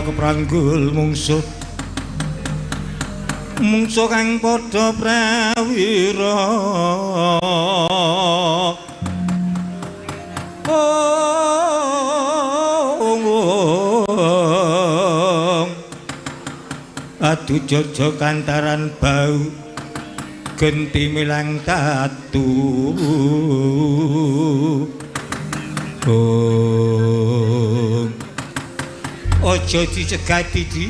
kepranggul mungsuh. Mungsuh kang padha prawira. Adu jojo kantaran bau genti milang tatu. Aja dicegati di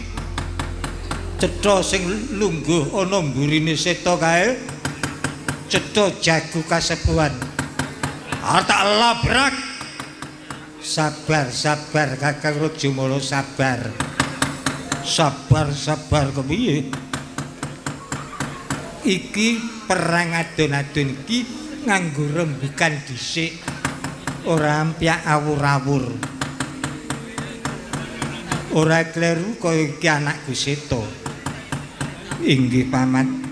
cetha sing lungguh ana mburine seta kae cetha jago kasepuhan. Arep tak labrak. Sabar sabar Kakang Rajamala sabar. Sabar sabar kepiye? Iki perang adon-adon iki nganggo rembukan dhisik, ora ampyak awur-awur. Ora kleru kaya iki anakku Seta. Inggih paman,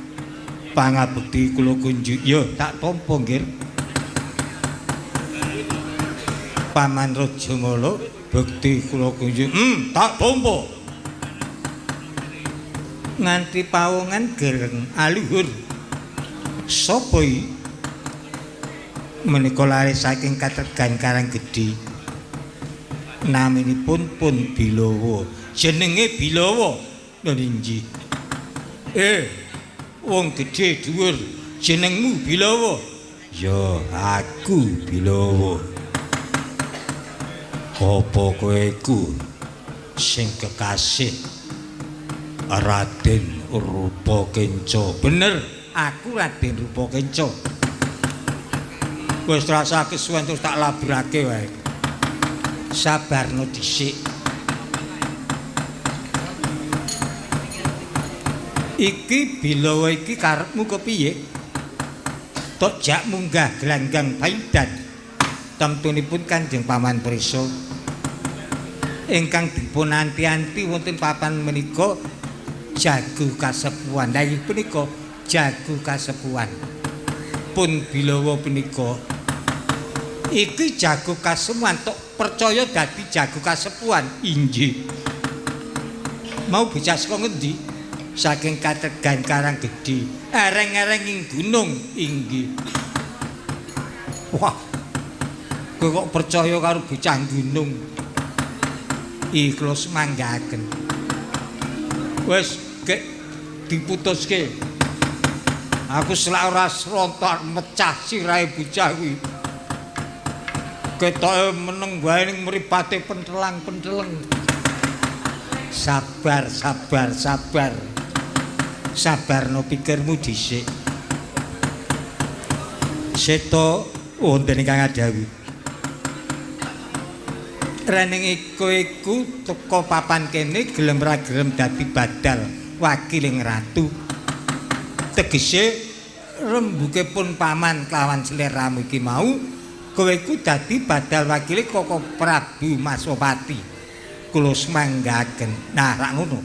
pangabekti kula kunjuk. Ya tak tampa nggih. Paman Rajamala bekti kula kunjuk. Tak tampa. Nganti pawongan gereng aluhur. Sapa iki? Menika lare saking Kategan Karanggedhe. Naminipun pun Bilawa. Jenenge Bilawa. Lho inggih. Wong gedhe dhuwur, jenengmu Bilawa. Ya, aku Bilawa. Apa kowe iku sing kekasih Raden Rupa Kenca? Bener, aku Raden Rupa Kenca. Wis rasa kesuwen terus tak labrake wae. Sabarno dhisik. Iki Bilawa iki karepmu kepiye? Tok jak munggah gelanggang paidan. Temtunipun Kanjeng Paman Prisa ingkang dipun anti-anti wonten papan menika jago kasepuhan. Lha inggih punika jago kasepuhan. Pun Bilawa punika iki jago kasepuhan, tok percaya dadi jago kasepuhan. Inggih. Mau bocah saka ngendi? Saking Kategan Karanggedhe. Ereng-ereng ing gunung. Inggih. Wah. Kowe kok percaya karo bocah gunung? Ikhlas manggaken. Wis gek diputuske. Aku selak ora srontok mecah sirahe bocah kuwi. Ketoke meneng wae ning mripate pentelang-penteleng. Sabar, sabar, sabar. Sabarno pikirmu dhisik. Seta wonten ingkang ngadhawuhi. Rening iku iku teka papan kene gelem ra gelem dadi badal wakiling ratu. Tegese rembuke pun paman kelawan sliramu iki mau kowe iku dadi badal wakile Koko Prabu Masopati. Kula semanggaken. Nah, rak ngono.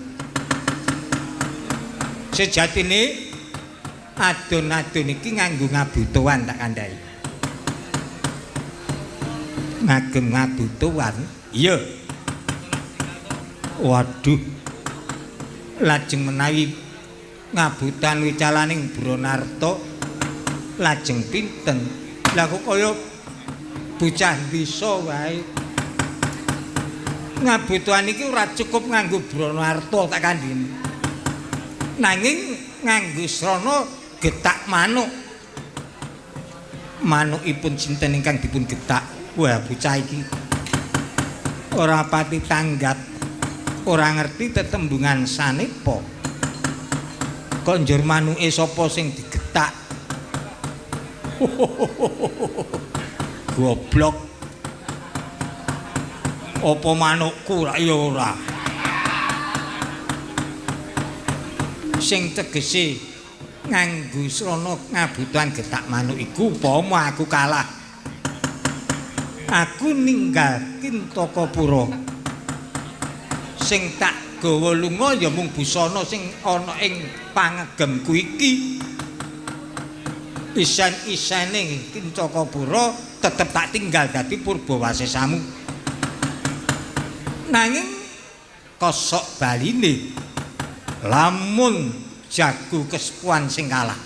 Sejatine adon-adon iki nganggo ngabutuhan tak kandhai. Ngagem ngabutuhan? Iya. Waduh. Lajeng menawi ngabutan wicalaning Bronarta lajeng pinten? Lah kok kaya bocah desa wae. Ngabutuhan iki ora cukup nganggo Bronarta tak kandhani. Nanging nganggo srana getak manuk. Manukipun sinten ingkang dipun getak? Wah, bocah iki ora pati tanggap, ora ngerti tetembungan sanepa. Kok njur manuke sapa sing digetak? Goblok. Apa manukku ra ya ora. Sing tegese nganggo srana ngabutuhan getak manuk iku upama aku kalah. Aku ninggal Kintakapura. Sing tak gawa lunga ya mung busana sing ana ing pangegemku iki. Isan-isane Kintakapura tetep tak tinggal dadi purbawasesamu. Nanging Kosok baline lamun jago kesepuhan sing kalah.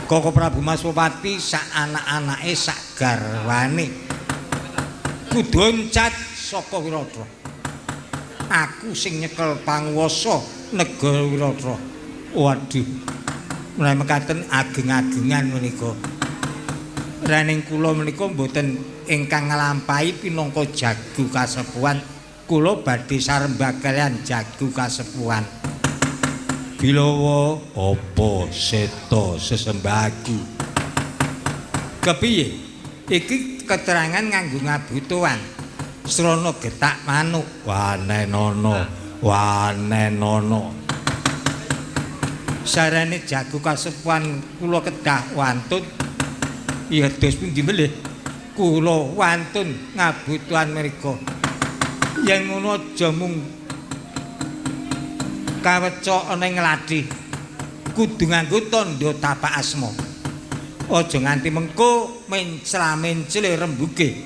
Koko Prabu Maswapati sak anak-anake sak garwane kudu oncat saka Wirata. Aku sing nyekel panguwasa negara Wirata. Waduh, menawi mekaten ageng-agengan menika. Rening kula menika mboten ingkang nglampahi pinangka jago kasepuhan. Kula badhe sarembah kaliyan jago kasepuhan. Bilawa apa seta sesembahku? Kepiye? Iki keterangan nganggo ngabutuhan. Srana getak manuk wanenono, wanenono. Sarane jago kasepuhan kula kedah wantun. Ya dos pundi melih kula wantun ngabutuhan mriku. Yen ngono aja mung kawecok ana ing ngladhi, kudu nganggo tandha tapak asma. Aja nganti mengko mencla-mencile rembuge.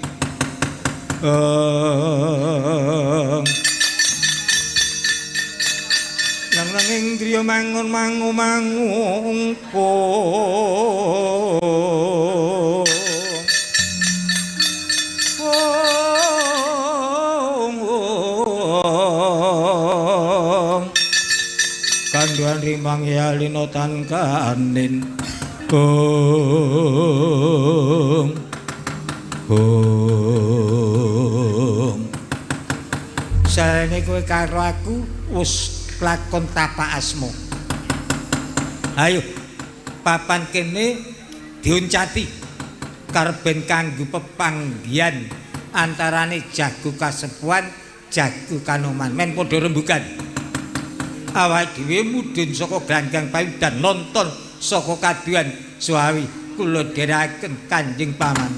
Lang-lang ing griya mangun mangu mangungkung. Kanduan rimang yalino tan kanin. Ong ong. Sarene kowe karo aku wis lakon tapak asma. Ayo papan kene dioncati karben kanggo pepanggihan antarane jago kasepuhan, jago kanoman. Men padha rembugan. Awake dhewe mudhun saka glanggang payudan nonton saka kaduhan suawi kula dherekaken Kanjeng Paman.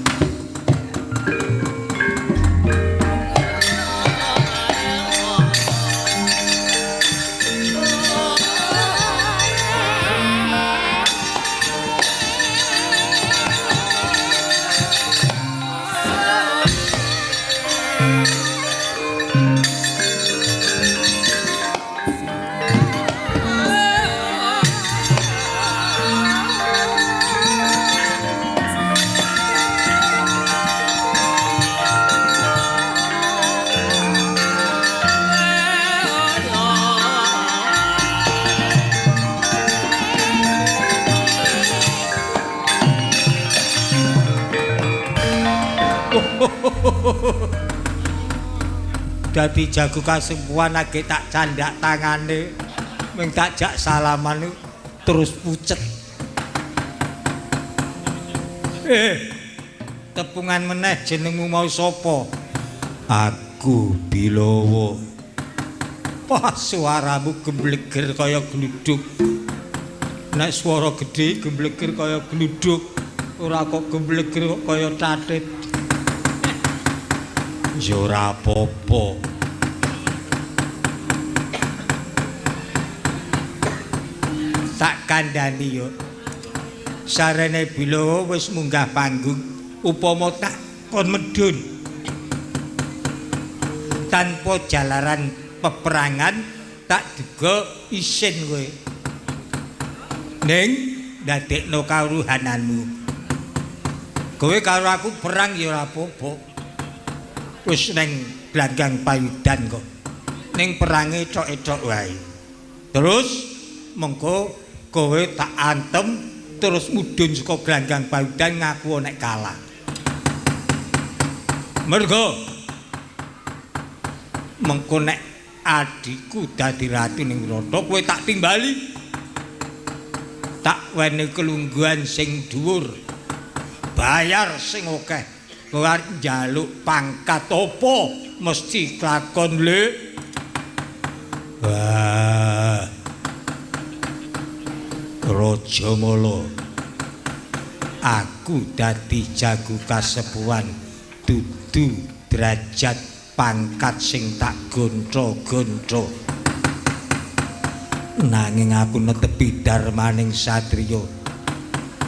Dadi jago kasepuhan lagi tak candak tangane, mung tak jak salaman terus pucet. Tepungan meneh jenengmu mau sapa? Aku Bilawa. Wah, suaramu gembleger kaya gluduk. Nek swara gedhe gembleger kaya gluduk, ora kok gembleger kok kaya tatit. Ya ora apa-apa. Tak kandhani yo. Sarene Bilawa wis munggah panggung, upama tak kon medhun tanpa jalaran peperangan tak duga isin kowe. Ning ndadekno kawruhananmu. Kowe karo aku perang ya ora apa-apa. Wis neng glanggang payudan kok. Ning perange ethok-ethok wae. Terus mengko kowe tak antem terus mudhun saka glanggang payudan ngaku nek kalah. Mergo mengko nek adhiku dadi ratu ning Wirata kowe tak timbali. Tak wenehi kelungguhan sing dhuwur. Bayar sing akeh. Kowe arep njaluk pangkat apa mesti kelakon le. Wah. Rajamala, aku dadi jago kasepuhan dudu derajat pangkat sing tak gontho-gontho. Nanging aku netepi darmaning satriya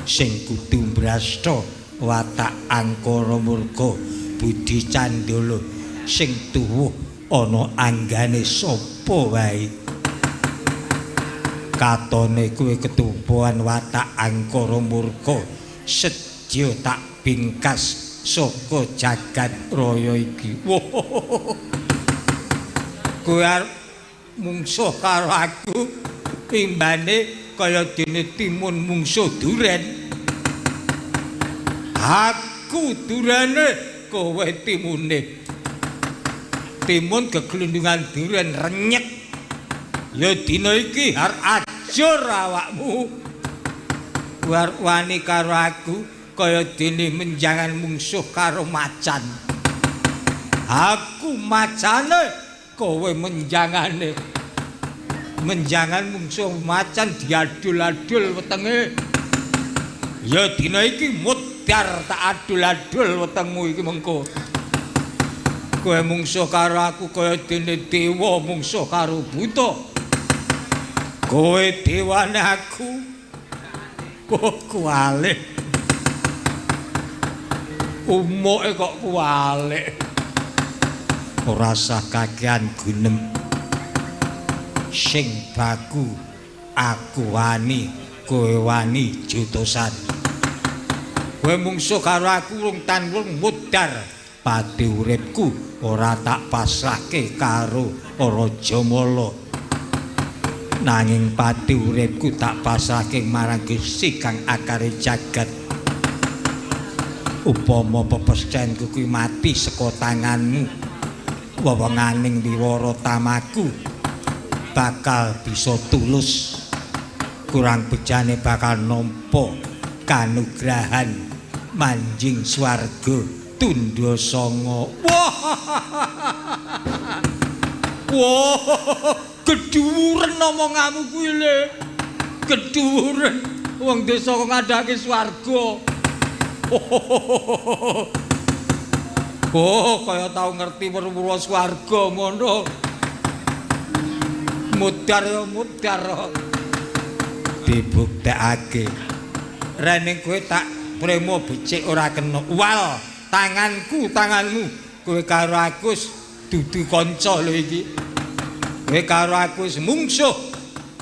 sing kudu mbrasta watak angkara murka budi candala sing tuwuh ana anggane sapa wae. Katone kowe ketumpuan watak angkara murka, sedya tak bingkas saka jagat raya iki. Kowe arep mungsuh karo aku timbane kaya dene timun mungsuh duren. Aku durene, kowe timune. Timun geglundungan duren renyek. Ya dina iki arep ajur awakmu. Arep wani karo aku kaya dene menjangan mungsuh karo macan. Aku macane, kowe menjangane. Menjangan mungsuh macan diadul-adul wetenge. Ya dina iki mudar tak adul-adul wetengmu iki mengko. Kowe mungsuh karo aku kaya dene dewa mungsuh karo buta. Kowe dewane aku. Oh, kuwalik. Umuke kok kuwalik. Ora sah kakean gunem. Sing baku aku wani, kowe wani jutosan. Kowe mungsuh karo aku rung tan rung mudar. Pati uripku ora tak pasrahke karo Rajamala. Nanging pati uripku tak pasrahke marang Gusti kang akare jagat. Upama pepesthènku kuwi mati saka tanganmu, wewenganing wiwara tamaku bakal bisa tulus. Kurang bejane bakal nampa kanugrahan manjing swarga tundha sanga. Wah. Wah, gedhuwuren omonganmu kuwi le. Gedhuwuren wong desa kok ngadhake swarga. Oh, kaya tau ngerti weruh-weruh swarga ngono. Mudar ya mudar. Dibuktekake. Rene kowe tak premo becik ora kena. Wal, tanganku tanganmu. Kowe karo aku dudu kanca lho iki. Kowe karo aku wis mungsuh,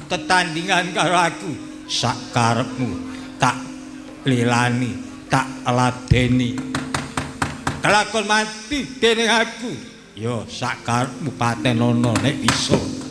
tetandingan karo aku. Sak karepmu tak lilani, tak ladeni. Kelakon mati dening aku. Ya sak karepmu patenono nek bisa. Sing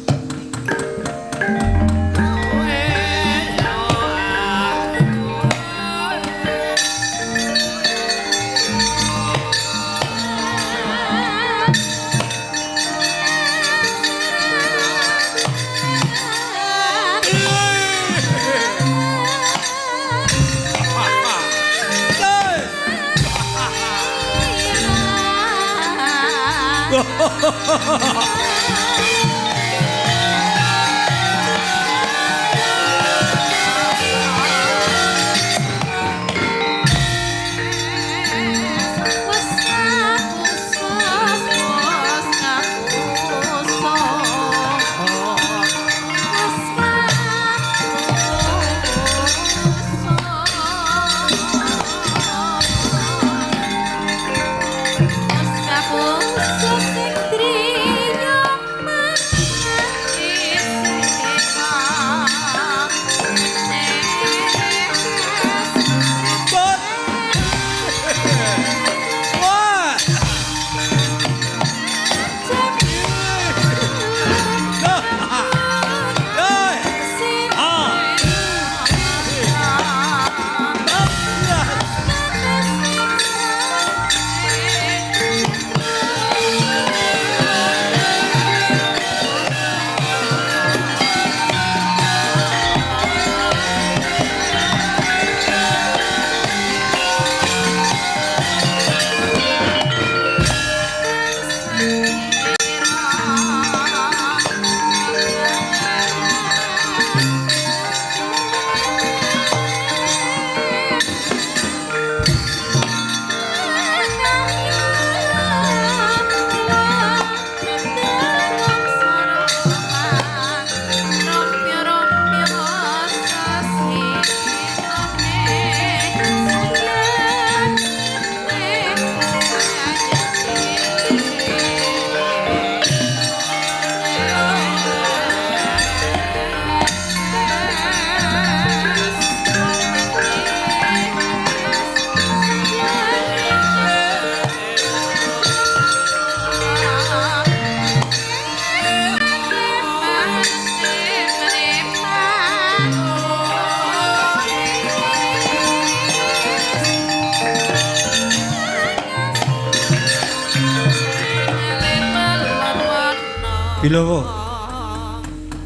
Bilawa.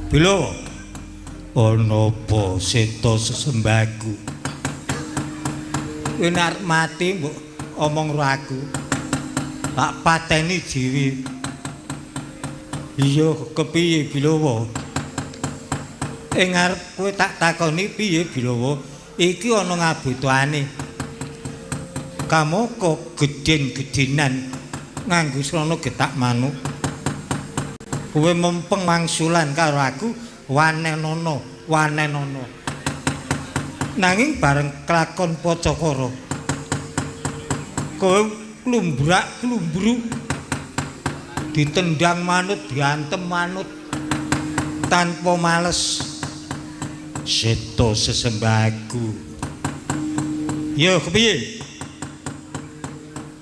Bilawa. Ana apa seta sesembahku? Kowe nek mati mbok omong karo aku. Tak pateni dhewe. Iya, kepiye Bilawa? Ing ngarep kowe tak takoni piye Bilawa? Iki ana ngabutuhane. Kamangka gedhen-gedhenan nganggo srana getak manuk. Kowe mempeng wangsulan karo aku wanenono, wanenono. Nanging bareng kelakon Pacakara, kowe klumbrak klumbruk, ditendang manut, diantem manut, tanpa males. Seta sesembahku. Yo kepiye?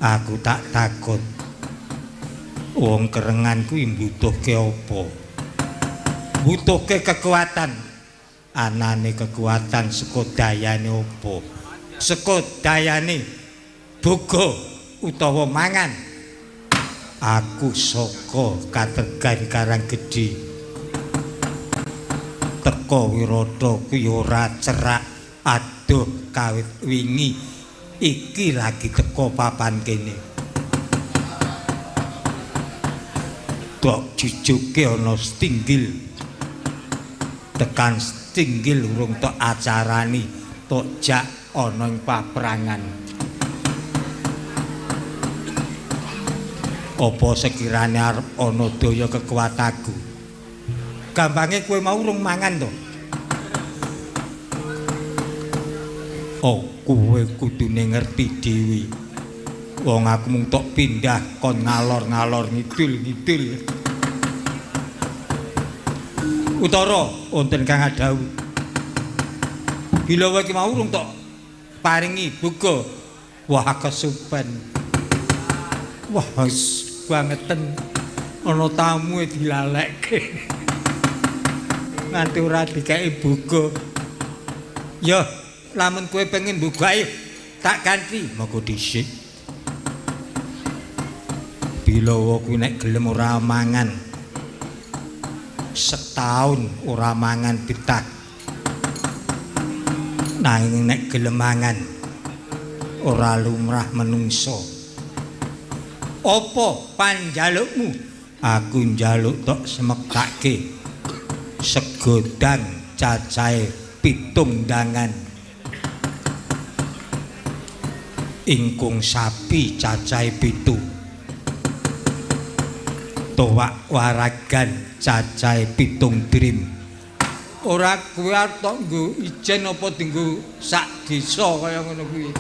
Aku tak takut. Wong kerengan kuwi mbutuhke apa? Mbutuhke kekuatan. Anane kekuatan saka dayane apa? Saka dayane boga utawa mangan. Aku saka kategan Karanggedhe. Teka Wirata kuwi ora cerak adoh kawit wingi. Iki lagi teka papan kene. Tok jujuke ana stinggil. Tekan stinggil urung tok acarani, tok jak ana ing paprangan. Apa sekirane arep ana daya kekuatanku? Gampange kowe mau urung mangan to? Oh, kowe kudune ngerti dhewe. Wong aku mung tok pindah kon ngalor-ngalor ngidul-ngidul. Utara wonten kang adhawuh. Bilawa iki mau urung tok paringi buka. Wah kesupen. Wah bangeten ana tamu dilalekke. Nganti ora dikeki buka. Ya, lamun kowe pengen buka ayo tak ganti. Moko dhisik. Bilawa kuwi nek gelem ora mangan. Setahun ora mangan betah. Nanging nek gelem mangan ora lumrah menungso. Apa panjalukmu? Aku njaluk tok semektake segodang cacahe 7 dangan. Ingkung sapi cacahe 7. Towak waragan cacahe 7 drim. Ora kuwi arep tok nggo ijen apa dienggo sak desa kaya ngono kuwi.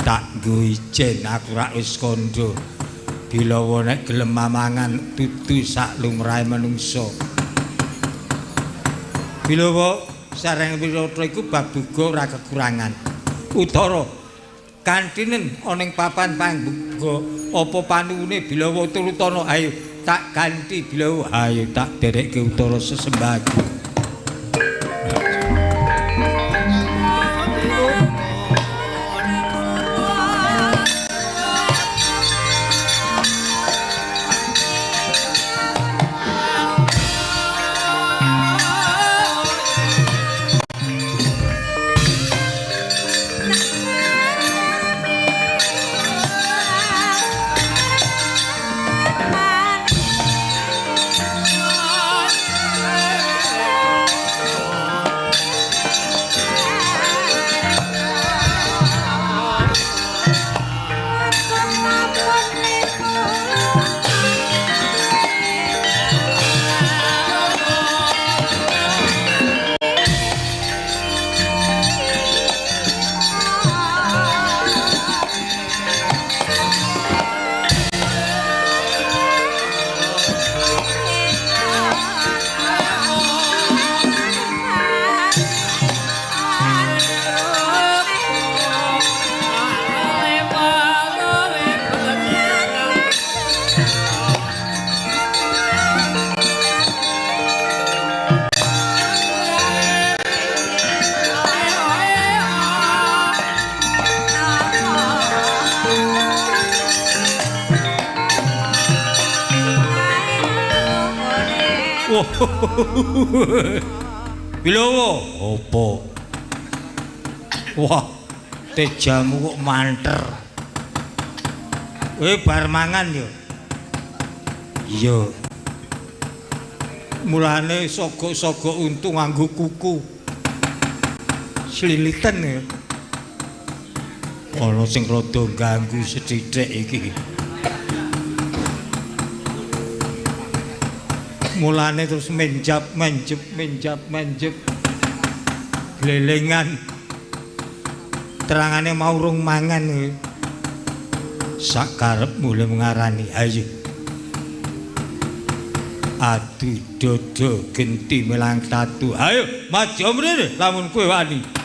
Tak nggo ijen aku rak wis kandha. Bilawa nek gelem mamangan dudu sak lumrahe menungso. Bilawa sareng Wirata iku bab buga ora kekurangan. Utara kantinen ana ing papan pangbuga apa panuwune Bilawa turutana ayo tak ganti Bilawa ayo tak derekke Utara sesembahku. Wah. Bilowo, opo? Wah, tejamu kok manter. Kowe bar mangan yo. Iya. Mulane sogok-sogok untu nganggo kuku. Sliliten ya. Ana sing rada ganggu sethithik iki. Mulane terus menjap menjep menjap menjep. Glelengan. Terangane mau rung mangan kowe. Sakarep mule ngarani ayo. Adu dodo genti melang tatu. Ayo maju mrene lamun kowe wani.